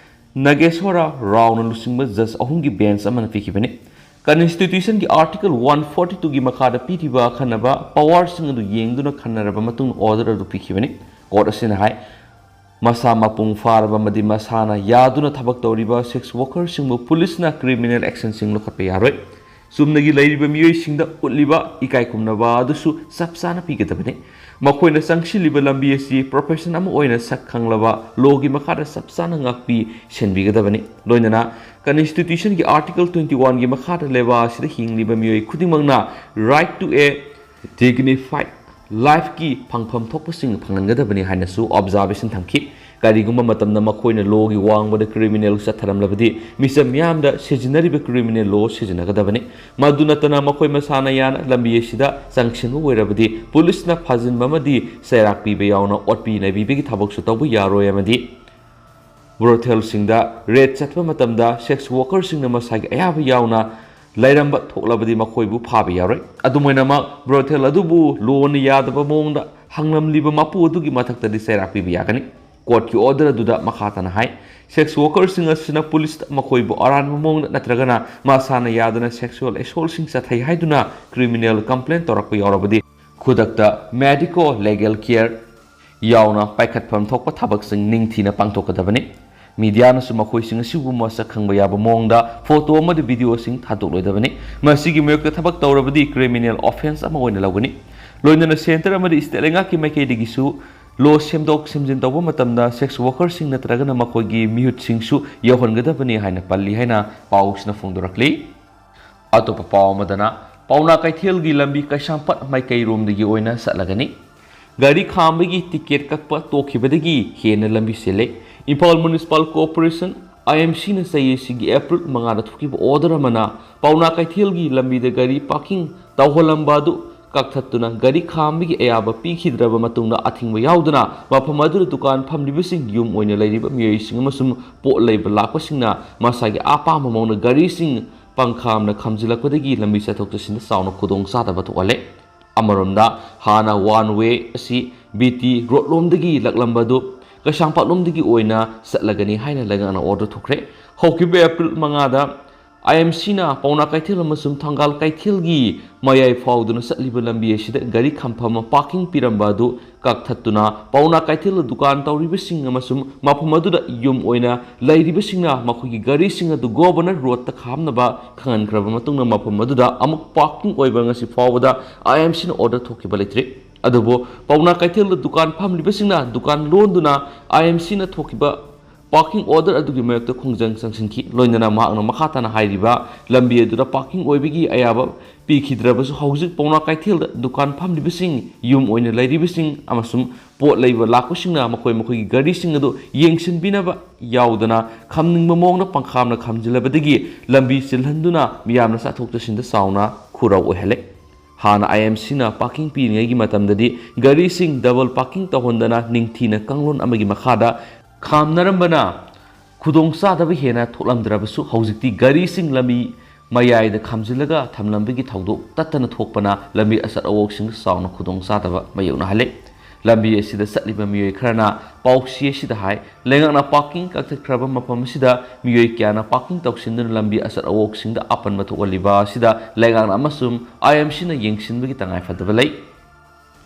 Nageshwara Raoꯅ ꯂꯨꯆꯤꯡꯕ judge ꯑꯍꯨꯝꯒꯤ bench ꯑꯃꯅ ꯄꯤꯈꯤꯕꯅꯤ꯫ Constitutionꯒꯤ Article one forty twoꯒꯤ ꯃꯈꯥꯗ ꯄꯤꯔꯤꯕ ꯑꯈꯟꯅꯕ powerꯁꯤꯡ ꯑꯗꯨ ꯌꯦꯡꯗꯨꯅ ꯈꯟꯅꯔꯕ ꯃꯇꯨꯡꯗ order ꯑꯗꯨ ꯄꯤꯈꯤꯕꯅꯤ꯫ Court ꯑꯁꯤꯅ ꯍꯥꯏ, ꯃꯁꯥ ꯃꯄꯨꯡ ꯐꯥꯔꯕ ꯑꯃꯗꯤ ꯃꯁꯥꯅ ꯌꯥꯗꯨꯅ ꯊꯕꯛ ꯇꯧꯔꯤꯕ sex workerꯁꯤꯡꯕꯨ ꯄꯨꯂꯤꯁꯅ criminal actionꯁꯤꯡ ꯂꯧꯈꯠꯄ ꯌꯥꯔꯣꯏ꯫ ꯆꯨꯝꯅꯒꯤ ꯂꯩꯔꯤꯕ ꯃꯤꯑꯣꯏꯁꯤꯡꯗ ꯎꯠꯂꯤꯕ ꯏꯀꯥꯏ ꯈꯨꯝꯅꯕ ꯑꯗꯨꯁꯨ ꯆꯞ ꯆꯥꯅ ꯄꯤꯒꯗꯕꯅꯤ꯫ ꯃꯈꯣꯏꯅ ꯆꯪꯁꯤꯜꯂꯤꯕ ꯂꯝꯕꯤ ꯑꯁꯤ profession ꯑꯃ ꯑꯣꯏꯅ ꯁꯛ ꯈꯪꯂꯕ lawꯒꯤ ꯃꯈꯥꯗ ꯆꯞ ꯆꯥꯅ ꯉꯥꯛꯄꯤ ꯁꯦꯟꯕꯤꯒꯗꯕꯅꯤ꯫ ꯂꯣꯏꯅꯅ constitutionꯒꯤ article twenty oneꯒꯤ ꯃꯈꯥꯗ ꯂꯩꯕꯥꯛ ꯑꯁꯤꯗ ꯍꯤꯡꯂꯤꯕ ꯃꯤꯑꯣꯏ ꯈꯨꯗꯤꯡꯃꯛꯅ right to a dignified lifeꯀꯤ ꯐꯪꯐꯝ ꯊꯣꯛꯄꯁꯤꯡ ꯐꯪꯍꯟꯒꯗꯕꯅꯤ ꯍꯥꯏꯅꯁꯨ observation ꯊꯝꯈꯤ꯫ ꯀꯔꯤꯒꯨꯝꯕ ꯃꯇꯝꯗ ꯃꯈꯣꯏꯅ lawꯒꯤ ꯋꯥꯡꯃꯗ criminal ꯆꯠꯊꯔꯝꯂꯕꯗꯤ ꯃꯤꯆꯝ ꯃꯤꯌꯥꯝꯗ ꯁꯤꯖꯤꯟꯅꯔꯤꯕ criminal law ꯁꯤꯖꯤꯟꯅꯒꯗꯕꯅꯤ꯫ ꯃꯗꯨ ꯅꯠꯇꯅ ꯃꯈꯣꯏ ꯃꯁꯥꯅ ꯌꯥꯅ ꯂꯝꯕꯤ ꯑꯁꯤꯗ ꯆꯪꯁꯤꯟꯕ ꯑꯣꯏꯔꯕꯗꯤ ꯄꯨꯂꯤꯁꯅ ꯐꯥꯖꯤꯟꯕ ꯑꯃꯗꯤ ꯆꯩꯔꯥꯛ ꯄꯤꯕ ꯌꯥꯎꯅ ꯑꯣꯠꯄꯤ ꯅꯩꯕꯤꯕꯒꯤ ꯊꯕꯛꯁꯨ ꯇꯧꯕ ꯌꯥꯔꯣꯏ ꯑꯃꯗꯤ brothelsꯁꯤꯡꯗ raid ꯆꯠꯄ ꯃꯇꯝꯗ sex workerꯁꯤꯡꯅ ꯃꯁꯥꯒꯤ ꯑꯌꯥꯕ ꯌꯥꯎꯅ ꯂꯩꯔꯝꯕ ꯊꯣꯛꯂꯕꯗꯤ ꯃꯈꯣꯏꯕꯨ ꯐꯥꯕ ꯌꯥꯔꯣꯏ꯫ ꯑꯗꯨꯝ ꯑꯣꯏꯅꯃꯛ brothel ꯑꯗꯨꯕꯨ lawꯅ ꯌꯥꯗꯕ ꯃꯑꯣꯡꯗ ꯍꯥꯡꯂꯝꯂꯤꯕ ꯃꯄꯨ ꯑꯗꯨꯒꯤ ꯃꯊꯛꯇꯗꯤ ꯆꯩꯔꯥꯛ ꯄꯤꯕ ꯌꯥꯒꯅꯤ꯫ Courtꯀꯤ order ꯑꯗꯨꯗ ꯃꯈꯥ ꯇꯥꯅ ꯍꯥꯏ, sex workerꯁꯤꯡ ꯑꯁꯤꯅ ꯄꯨꯂꯤꯁꯇ ꯃꯈꯣꯏꯕꯨ ꯑꯔꯥꯟꯕ ꯃꯑꯣꯡꯗ ꯅꯠꯇ꯭ꯔꯒꯅ ꯃꯁꯥꯅ ꯌꯥꯗꯅ sexual assaultꯁꯤꯡ ꯆꯠꯊꯩ ꯍꯥꯏꯗꯨꯅ criminal complaint ꯇꯧꯔꯛꯄ ꯌꯥꯎꯔꯕꯗꯤ ꯈꯨꯗꯛꯇ medico legal care ꯌꯥꯎꯅ ꯄꯥꯏꯈꯠꯐꯝ ꯊꯣꯛꯄ ꯊꯕꯛꯁꯤꯡ ꯅꯤꯡꯊꯤꯅ ꯄꯥꯡꯊꯣꯛꯀꯗꯕꯅꯤ꯫ Mediaꯅꯁꯨ ꯃꯈꯣꯏꯁꯤꯡ ꯑꯁꯤꯒꯨꯝꯕ ꯃꯁꯛ ꯈꯪꯕ ꯌꯥꯕ ꯃꯑꯣꯡꯗ photo ꯑꯃꯗꯤ videoꯁꯤꯡ ꯊꯥꯗꯣꯛꯂꯣꯏꯗꯕꯅꯤ꯫ ꯃꯁꯤꯒꯤ ꯃꯥꯌꯣꯛꯇ ꯊꯕꯛ ꯇꯧꯔꯕꯗꯤ criminal offence ꯑꯃ ꯑꯣꯏꯅ ꯂꯧꯒꯅꯤ꯫ ꯂꯣꯏꯅꯅ centre ꯑꯃꯗꯤ state ꯂꯩꯉꯥꯛꯀꯤ ꯃꯥꯏꯀꯩꯗꯒꯤꯁꯨ law ꯁꯦꯝꯗꯣꯛ ꯁꯦꯝꯖꯤꯟ ꯇꯧꯕ ꯃꯇꯝꯗ sex workerꯁꯤꯡ ꯅꯠꯇ꯭ꯔꯒꯅ ꯃꯈꯣꯏꯒꯤ ꯃꯤꯍꯨꯠꯁꯤꯡꯁꯨ ꯌꯧꯍꯟꯒꯗꯕꯅꯤ ꯍꯥꯏꯅ ꯄꯜꯂꯤ ꯍꯥꯏꯅ ꯄꯥꯎꯁꯤꯅ ꯐꯣꯡꯗꯣꯔꯛꯂꯤ꯫ ꯑꯇꯣꯞꯄ ꯄꯥꯎ ꯑꯃꯗꯅ, ꯄꯥꯎꯅꯥ ꯀꯩꯊꯦꯜꯒꯤ ꯂꯝꯕꯤ ꯀꯩꯁꯥꯝꯄꯥꯠ ꯃꯥꯏꯀꯩꯔꯣꯝꯗꯒꯤ ꯑꯣꯏꯅ ꯆꯠꯂꯒꯅꯤ꯫ ꯒꯥꯔꯤ ꯈꯥꯝꯕꯒꯤ ticket ꯀꯛꯄ ꯇꯣꯛꯈꯤꯕꯗꯒꯤ ꯍꯦꯟꯅ ꯂꯝꯕꯤ ꯆꯤꯜꯂꯦ꯫ ꯏꯝꯐꯥꯜ Municipal Corporation, IMCꯅ ꯆꯍꯤ ꯑꯁꯤꯒꯤ April ꯃꯉꯥꯗ ꯊꯣꯛꯈꯤꯕ order ꯑꯃꯅ ꯄꯥꯎꯅꯥ ꯀꯩꯊꯦꯜꯒꯤ ꯂꯝꯕꯤꯗ ꯒꯥꯔꯤ parking ꯇꯧꯍꯜꯂꯝꯕ ꯑꯗꯨ ꯀꯛꯊꯠꯇꯨꯅ ꯒꯥꯔꯤ ꯈꯥꯝꯕꯒꯤ ꯑꯌꯥꯕ ꯄꯤꯈꯤꯗ꯭ꯔꯕ ꯃꯇꯨꯡꯗ ꯑꯊꯤꯡꯕ ꯌꯥꯎꯗꯅ ꯃꯐꯝ ꯑꯗꯨꯗ ꯗꯨꯀꯥꯟ ꯐꯝꯂꯤꯕꯁꯤꯡ, ꯌꯨꯝ ꯑꯣꯏꯅ ꯂꯩꯔꯤꯕ ꯃꯤꯑꯣꯏꯁꯤꯡ ꯑꯃꯁꯨꯡ ꯄꯣꯠ ꯂꯩꯕ ꯂꯥꯛꯄꯁꯤꯡꯅ ꯃꯁꯥꯒꯤ ꯑꯄꯥꯝꯕ ꯃꯑꯣꯡꯗ ꯒꯥꯔꯤꯁꯤꯡ ꯄꯪꯈꯥꯝꯅ ꯈꯥꯝꯖꯤꯜꯂꯛꯄꯗꯒꯤ ꯂꯝꯕꯤ ꯆꯠꯊꯣꯛ ꯆꯠꯁꯤꯟꯗ ꯆꯥꯎꯅ ꯈꯨꯗꯣꯡ ꯆꯥꯗꯕ ꯊꯣꯛꯍꯜꯂꯦ꯫ ꯑꯃꯔꯣꯝꯗ ꯍꯥꯟꯅ one way ꯑꯁꯤ BT road ꯂꯣꯝꯗꯒꯤ ꯂꯥꯛꯂꯝꯕ ꯑꯗꯨ ꯀꯩꯁꯥꯝꯄꯥꯠ ꯂꯣꯝꯗꯒꯤ ꯑꯣꯏꯅ ꯆꯠꯂꯒꯅꯤ ꯍꯥꯏꯅ ꯂꯩꯉꯥꯛꯅ order ꯊꯣꯛꯈ꯭ꯔꯦ꯫ ꯍꯧꯈꯤꯕ April ꯃꯉꯥꯗ ꯑꯥꯏ ꯑꯦꯝ ꯁꯤꯅ ꯄꯥꯎꯅꯥ ꯀꯩꯊꯦꯜ ꯑꯃꯁꯨꯡ ꯊꯪꯒꯥꯜ ꯀꯩꯊꯦꯜꯒꯤ ꯃꯌꯥꯏ ꯐꯥꯎꯗꯨꯅ ꯆꯠꯂꯤꯕ ꯂꯝꯕꯤ ꯑꯁꯤꯗ ꯒꯥꯔꯤ ꯈꯝꯐꯝ ꯄꯥꯔꯀꯤꯡ ꯄꯤꯔꯝꯕ ꯑꯗꯨ ꯀꯛꯊꯠꯇꯨꯅ, ꯄꯥꯎꯅꯥ ꯀꯩꯊꯦꯜꯗ ꯗꯨꯀꯥꯟ ꯇꯧꯔꯤꯕꯁꯤꯡ ꯑꯃꯁꯨꯡ ꯃꯐꯝ ꯑꯗꯨꯗ ꯌꯨꯝ ꯑꯣꯏꯅ ꯂꯩꯔꯤꯕꯁꯤꯡꯅ ꯃꯈꯣꯏꯒꯤ ꯒꯥꯔꯤꯁꯤꯡ ꯑꯗꯨ ꯒꯣꯕꯔꯅꯔ ꯔꯣꯗꯇ ꯈꯥꯝꯅꯕ ꯈꯪꯍꯟꯈ꯭ꯔꯕ ꯃꯇꯨꯡꯗ, ꯃꯐꯝ ꯑꯗꯨꯗ ꯑꯃꯨꯛ ꯄꯥꯔꯀꯤꯡ ꯑꯣꯏꯕ ꯉꯁꯤ ꯐꯥꯎꯕꯗ ꯑꯥꯏ ꯑꯦꯝ ꯁꯤꯅ ꯑꯣꯔꯗꯔ ꯊꯣꯛꯈꯤꯕ ꯂꯩꯇ꯭ꯔꯤ꯫ ꯑꯗꯨꯕꯨ ꯄꯥꯎꯅꯥ ꯀꯩꯊꯦꯜꯗ ꯗꯨꯀꯥꯟ ꯐꯝꯂꯤꯕꯁꯤꯡꯅ ꯗꯨꯀꯥꯟ ꯂꯣꯟꯗꯨꯅ ꯑꯥꯏ ꯑꯦꯝ ꯁꯤꯅ ꯊꯣꯛꯈꯤꯕ ꯄꯥꯔꯀꯤꯡ ꯑꯣꯔꯗꯔ ꯑꯗꯨꯒꯤ ꯃꯥꯌꯣꯛꯇ ꯈꯣꯡꯖꯪ ꯆꯪꯁꯤꯟꯈꯤ꯫ ꯂꯣꯏꯅꯅ ꯃꯍꯥꯛꯅ ꯃꯈꯥ ꯇꯥꯅ ꯍꯥꯏꯔꯤꯕ ꯂꯝꯕꯤ ꯑꯗꯨꯗ ꯄꯥꯔꯀꯤꯡ ꯑꯣꯏꯕꯒꯤ ꯑꯌꯥꯕ ꯄꯤꯈꯤꯗ꯭ꯔꯕꯁꯨ, ꯍꯧꯖꯤꯛ ꯄꯥꯎꯅꯥ ꯀꯩꯊꯦꯜꯗ ꯗꯨꯀꯥꯟ ꯐꯝꯂꯤꯕꯁꯤꯡ, ꯌꯨꯝ ꯑꯣꯏꯅ ꯂꯩꯔꯤꯕꯁꯤꯡ ꯑꯃꯁꯨꯡ ꯄꯣꯠ ꯂꯩꯕ ꯂꯥꯛꯄꯁꯤꯡꯅ ꯃꯈꯣꯏ ꯃꯈꯣꯏꯒꯤ ꯒꯥꯔꯤꯁꯤꯡ ꯑꯗꯨ ꯌꯦꯡꯁꯤꯟꯕꯤꯅꯕ ꯌꯥꯎꯗꯅ ꯈꯝꯅꯤꯡꯕ ꯃꯑꯣꯡꯗ ꯄꯪꯈꯥꯝꯅ ꯈꯥꯝꯖꯤꯜꯂꯕꯗꯒꯤ ꯂꯝꯕꯤ ꯆꯤꯜꯍꯟꯗꯨꯅ ꯃꯤꯌꯥꯝꯅ ꯆꯠꯊꯣꯛ ꯆꯠꯁꯤꯟꯗ ꯆꯥꯎꯅ ꯈꯨꯔꯧ ꯑꯣꯏꯍꯜꯂꯦ꯫ ꯍꯥꯟꯅ ꯑꯥꯏ ꯑꯦꯝ ꯁꯤꯅ ꯄꯥꯔꯀꯤꯡ ꯄꯤꯔꯤꯉꯩꯒꯤ ꯃꯇꯝꯗꯗꯤ ꯒꯥꯔꯤꯁꯤꯡ ꯗꯕꯜ ꯄꯥꯔꯀꯤꯡ ꯇꯧꯍꯟꯗꯅ ꯅꯤꯡꯊꯤꯅ ꯀꯥꯡꯂꯣꯟ ꯑꯃꯒꯤ ꯃꯈꯥꯗ ꯈꯥꯝꯅꯔꯝꯕꯅ ꯈꯨꯗꯣꯡꯆꯥꯗꯕ ꯍꯦꯟꯅ ꯊꯣꯛꯂꯝꯗ꯭ꯔꯕꯁꯨ, ꯍꯧꯖꯤꯛꯇꯤ ꯒꯥꯔꯤꯁꯤꯡ ꯂꯝꯕꯤ ꯃꯌꯥꯏꯗ ꯈꯥꯝꯖꯤꯜꯂꯒ ꯊꯝꯂꯝꯕꯒꯤ ꯊꯧꯗꯣꯛ ꯇꯠꯇꯅ ꯊꯣꯛꯄꯅ ꯂꯝꯕꯤ ꯑꯆꯠ ꯑꯋꯣꯛꯁꯤꯡꯗ ꯆꯥꯎꯅ ꯈꯨꯗꯣꯡꯆꯥꯗꯕ ꯃꯥꯌꯣꯛꯅꯍꯜꯂꯦ꯫ ꯂꯝꯕꯤ ꯑꯁꯤꯗ ꯆꯠꯂꯤꯕ ꯃꯤꯑꯣꯏ ꯈꯔꯅ ꯄꯥꯎꯆꯦ ꯑꯁꯤꯗ ꯍꯥꯏ, ꯂꯩꯉꯥꯛꯅ ꯄꯥꯔꯀꯤꯡ ꯀꯛꯊꯠꯈ꯭ꯔꯕ ꯃꯐꯝ ꯑꯁꯤꯗ ꯃꯤꯑꯣꯏ ꯀꯌꯥꯅ ꯄꯥꯔꯀꯤꯡ ꯇꯧꯁꯤꯟꯗꯨꯅ ꯂꯝꯕꯤ ꯑꯆꯠ ꯑꯋꯣꯛꯁꯤꯡꯗ ꯑꯄꯟꯕ ꯊꯣꯛꯍꯜꯂꯤꯕ ꯑꯁꯤꯗ ꯂꯩꯉꯥꯛꯅ ꯑꯃꯁꯨꯡ ꯑꯥꯏ ꯑꯦꯝ ꯁꯤꯅ ꯌꯦꯡꯁꯤꯟꯕꯒꯤ ꯇꯉꯥꯏꯐꯗꯕ ꯂꯩ꯫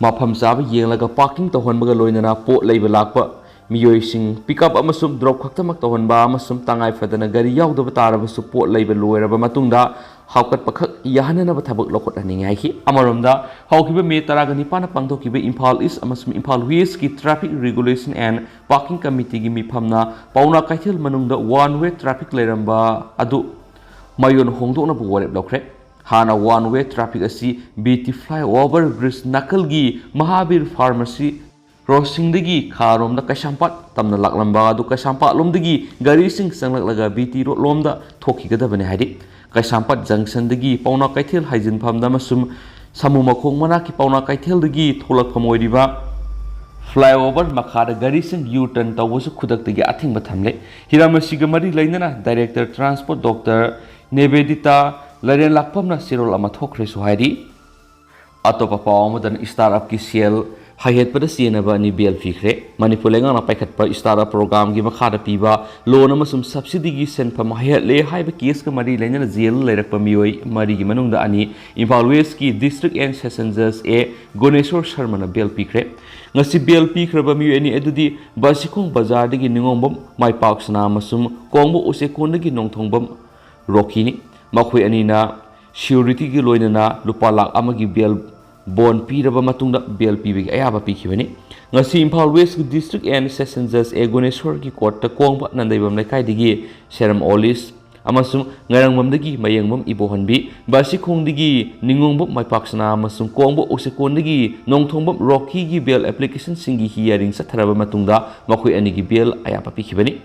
ꯃꯐꯝ ꯆꯥꯕ ꯌꯦꯡꯂꯒ ꯄꯥꯔꯀꯤꯡ ꯇꯧꯍꯟꯕꯒ ꯂꯣꯏꯅꯅ ꯄꯣꯠ ꯂꯩꯕ ꯂꯥꯛꯄ ꯃꯤꯑꯣꯏꯁꯤꯡ ꯄꯤꯛ ꯑꯞ ꯑꯃꯁꯨꯡ ꯗ꯭ꯔꯣꯞ ꯈꯛꯇꯃꯛ ꯇꯧꯍꯟꯕ ꯑꯃꯁꯨꯡ ꯇꯉꯥꯏ ꯐꯗꯅ ꯒꯥꯔꯤ ꯌꯥꯎꯗꯕ ꯇꯥꯔꯕꯁꯨ ꯄꯣꯠ ꯂꯩꯕ ꯂꯣꯏꯔꯕ ꯃꯇꯨꯡꯗ ꯍꯥꯞꯀꯠꯄꯈꯛ ꯌꯥꯍꯟꯅꯅꯕ ꯊꯕꯛ ꯂꯧꯈꯠꯍꯟꯅꯤꯡꯏ ꯍꯥꯏꯈꯤ꯫ ꯑꯃꯔꯣꯝꯗ, ꯍꯧꯈꯤꯕ ꯃꯦ ꯇꯔꯥꯒ ꯅꯤꯄꯥꯟꯗ ꯄꯥꯡꯊꯣꯛꯈꯤꯕ ꯏꯝꯐꯥꯜ ꯏꯁ ꯑꯃꯁꯨꯡ ꯏꯝꯐꯥꯜ ꯋꯦꯁꯀꯤ Traffic Regulation and Parking Committeeꯒꯤ ꯃꯤꯐꯝꯅ ꯄꯥꯎꯅꯥ ꯀꯩꯊꯦꯜ ꯃꯅꯨꯡꯗ ꯋꯥꯟ ꯋꯦ ꯇ꯭ꯔꯥꯐꯤꯛ ꯂꯩꯔꯝꯕ ꯑꯗꯨ ꯃꯌꯣꯟ ꯍꯣꯡꯗꯣꯛꯅꯕ ꯋꯥꯔꯦꯞ ꯂꯧꯈ꯭ꯔꯦ꯫ ꯍꯥꯟꯅ ꯋꯥꯟ ꯋꯦ ꯇ꯭ꯔꯥꯐꯤꯛ ꯑꯁꯤ B T flyover bridge ꯅꯥꯀꯜꯒꯤ Mahavir pharmacy ꯀ꯭ꯔꯣꯁꯤꯡꯗꯒꯤ ꯈꯥꯔꯣꯝꯗ ꯀꯩꯁꯥꯝꯄꯥꯠ ꯇꯝꯅ ꯂꯥꯛꯂꯝꯕ ꯑꯗꯨ ꯀꯩꯁꯥꯝꯄꯥꯠꯂꯣꯝꯗꯒꯤ ꯒꯥꯔꯤꯁꯤꯡ ꯆꯪꯂꯛꯂꯒ ꯕꯤ ꯇꯤ ꯔꯣꯗꯂꯣꯝꯗ ꯊꯣꯛꯈꯤꯒꯗꯕꯅꯤ ꯍꯥꯏꯔꯤ꯫ ꯀꯩꯁꯥꯝꯄꯥꯠ ꯖꯪꯁꯟꯗꯒꯤ ꯄꯥꯎꯅꯥ ꯀꯩꯊꯦꯜ ꯍꯥꯏꯖꯤꯟꯐꯝꯗ ꯑꯃꯁꯨꯡ ꯁꯥꯃꯨ ꯃꯈꯣꯡ ꯃꯅꯥꯛꯀꯤ ꯄꯥꯎꯅꯥ ꯀꯩꯊꯦꯜꯗꯒꯤ ꯊꯣꯛꯂꯛꯐꯝ ꯑꯣꯏꯔꯤꯕ ꯐ꯭ꯂꯥꯏꯑꯣꯚꯔ ꯃꯈꯥꯗ ꯒꯥꯔꯤꯁꯤꯡ ꯌꯨ ꯇꯔꯟ ꯇꯧꯕꯁꯨ ꯈꯨꯗꯛꯇꯒꯤ ꯑꯊꯤꯡꯕ ꯊꯝꯂꯦ꯫ ꯍꯤꯔꯝ ꯑꯁꯤꯒ ꯃꯔꯤ ꯂꯩꯅꯅ ꯗꯥꯏꯔꯦꯛꯇꯔ ꯇ꯭ꯔꯥꯟꯁꯄꯣꯔꯠ ꯗꯣꯛꯇꯔ ꯅꯦꯕꯦꯗꯤꯇꯥ ꯂꯥꯏꯔꯦꯟꯂꯥꯛꯄꯝꯅ ꯆꯦꯔꯣꯜ ꯑꯃ ꯊꯣꯛꯈ꯭ꯔꯦꯁꯨ ꯍꯥꯏꯔꯤ꯫ ꯑꯇꯣꯞꯄ ꯄꯥꯎ ꯑꯃꯗꯅ ꯁ꯭ꯇꯥꯔꯠ ꯑꯞꯀꯤ ꯁꯦꯜ ꯍꯥꯏꯍꯠꯄꯗ ꯆꯦꯟꯅꯕ ꯑꯅꯤ ꯕꯦꯜ ꯄꯤꯈ꯭ꯔꯦ꯫ ꯃꯅꯤꯄꯨꯔ ꯂꯩꯉꯥꯛꯅ ꯄꯥꯏꯈꯠꯄ ꯁ꯭ꯇꯥꯔꯠ ꯑꯞ ꯄ꯭ꯔꯣꯒ꯭ꯔꯥꯝꯒꯤ ꯃꯈꯥꯗ ꯄꯤꯕ ꯂꯣꯟ ꯑꯃꯁꯨꯡ ꯁꯕꯁꯤꯗꯤꯒꯤ ꯁꯦꯟꯐꯝ ꯍꯥꯏꯍꯠꯂꯦ ꯍꯥꯏꯕ ꯀꯦꯁꯀ ꯃꯔꯤ ꯂꯩꯅꯅ ꯖꯦꯜꯗ ꯂꯩꯔꯛꯄ ꯃꯤꯑꯣꯏ ꯃꯔꯤꯒꯤ ꯃꯅꯨꯡꯗ ꯑꯅꯤ ꯏꯝꯐꯥꯜ ꯋꯦꯁꯀꯤ ꯗꯤꯁꯇ꯭ꯔꯤꯛ ꯑꯦꯟ ꯁꯦꯁꯟ ꯖꯖ ꯑꯦ ꯒꯨꯅꯦꯁꯣꯔ ꯁꯔꯃꯅ ꯕꯦꯜ ꯄꯤꯈ꯭ꯔꯦ꯫ ꯉꯁꯤ ꯕꯦꯜ ꯄꯤꯈ꯭ꯔꯕ ꯃꯤꯑꯣꯏ ꯑꯅꯤ ꯑꯗꯨꯗꯤ ꯕꯥꯁꯤꯈꯣꯡ ꯕꯖꯥꯔꯗꯒꯤ ꯅꯤꯉꯣꯝꯕꯝ ꯃꯥꯏꯄꯥꯛꯁꯅꯥ ꯑꯃꯁꯨꯡ ꯀꯣꯡꯕ ꯎꯆꯦꯀꯣꯟꯗꯒꯤ ꯅꯣꯡꯊꯣꯡꯕꯝ ꯔꯣꯀꯤꯅꯤ꯫ ꯃꯈꯣꯏ ꯑꯅꯤꯅ ꯁꯤꯌꯨꯔꯤꯇꯤꯒꯤ ꯂꯣꯏꯅꯅ ꯂꯨꯄꯥ ꯂꯥꯈ ꯑꯃꯒꯤ ꯕꯦꯜ ꯕꯣꯟ ꯄꯤꯔꯕ ꯃꯇꯨꯡꯗ ꯕꯦꯜ ꯄꯤꯕꯒꯤ ꯑꯌꯥꯕ ꯄꯤꯈꯤꯕꯅꯤ꯫ ꯉꯁꯤ ꯏꯝꯐꯥꯜ ꯋꯦꯁꯀꯤ ꯗꯤꯁꯇ꯭ꯔꯤꯛ ꯑꯦꯟ ꯁꯦꯁꯟ ꯖꯖ ꯑꯦ ꯒꯨꯅꯦꯁꯣꯔꯒꯤ ꯀꯣꯔꯠꯇ ꯀꯣꯡꯕ ꯅꯟꯗꯩꯕꯝ ꯂꯩꯀꯥꯏꯗꯒꯤ ꯁꯦꯔꯝ ꯑꯣꯂꯤꯁ ꯑꯃꯁꯨꯡ ꯉꯥꯏꯔꯪꯕꯝꯗꯒꯤ ꯃꯌꯦꯡꯕꯝ ꯏꯕꯣꯍꯟꯕꯤ, ꯕꯥꯁꯤꯈꯣꯡꯗꯒꯤ ꯅꯤꯉꯣꯡꯕꯝ ꯃꯥꯏꯄꯥꯛꯁꯅꯥ ꯑꯃꯁꯨꯡ ꯀꯣꯡꯕ ꯎꯆꯦꯀꯣꯟꯗꯒꯤ ꯅꯣꯡꯊꯣꯡꯕꯝ ꯔꯣꯀꯤꯒꯤ ꯕꯦꯜ ꯑꯦꯄ꯭ꯂꯤꯀꯦꯁꯟꯁꯤꯡꯒꯤ ꯍꯤꯌꯥꯔꯤꯡ ꯆꯠꯊꯔꯕ ꯃꯇꯨꯡꯗ ꯃꯈꯣꯏ ꯑꯅꯤꯒꯤ ꯕꯦꯜ ꯑꯌꯥꯕ ꯄꯤꯈꯤꯕꯅꯤ꯫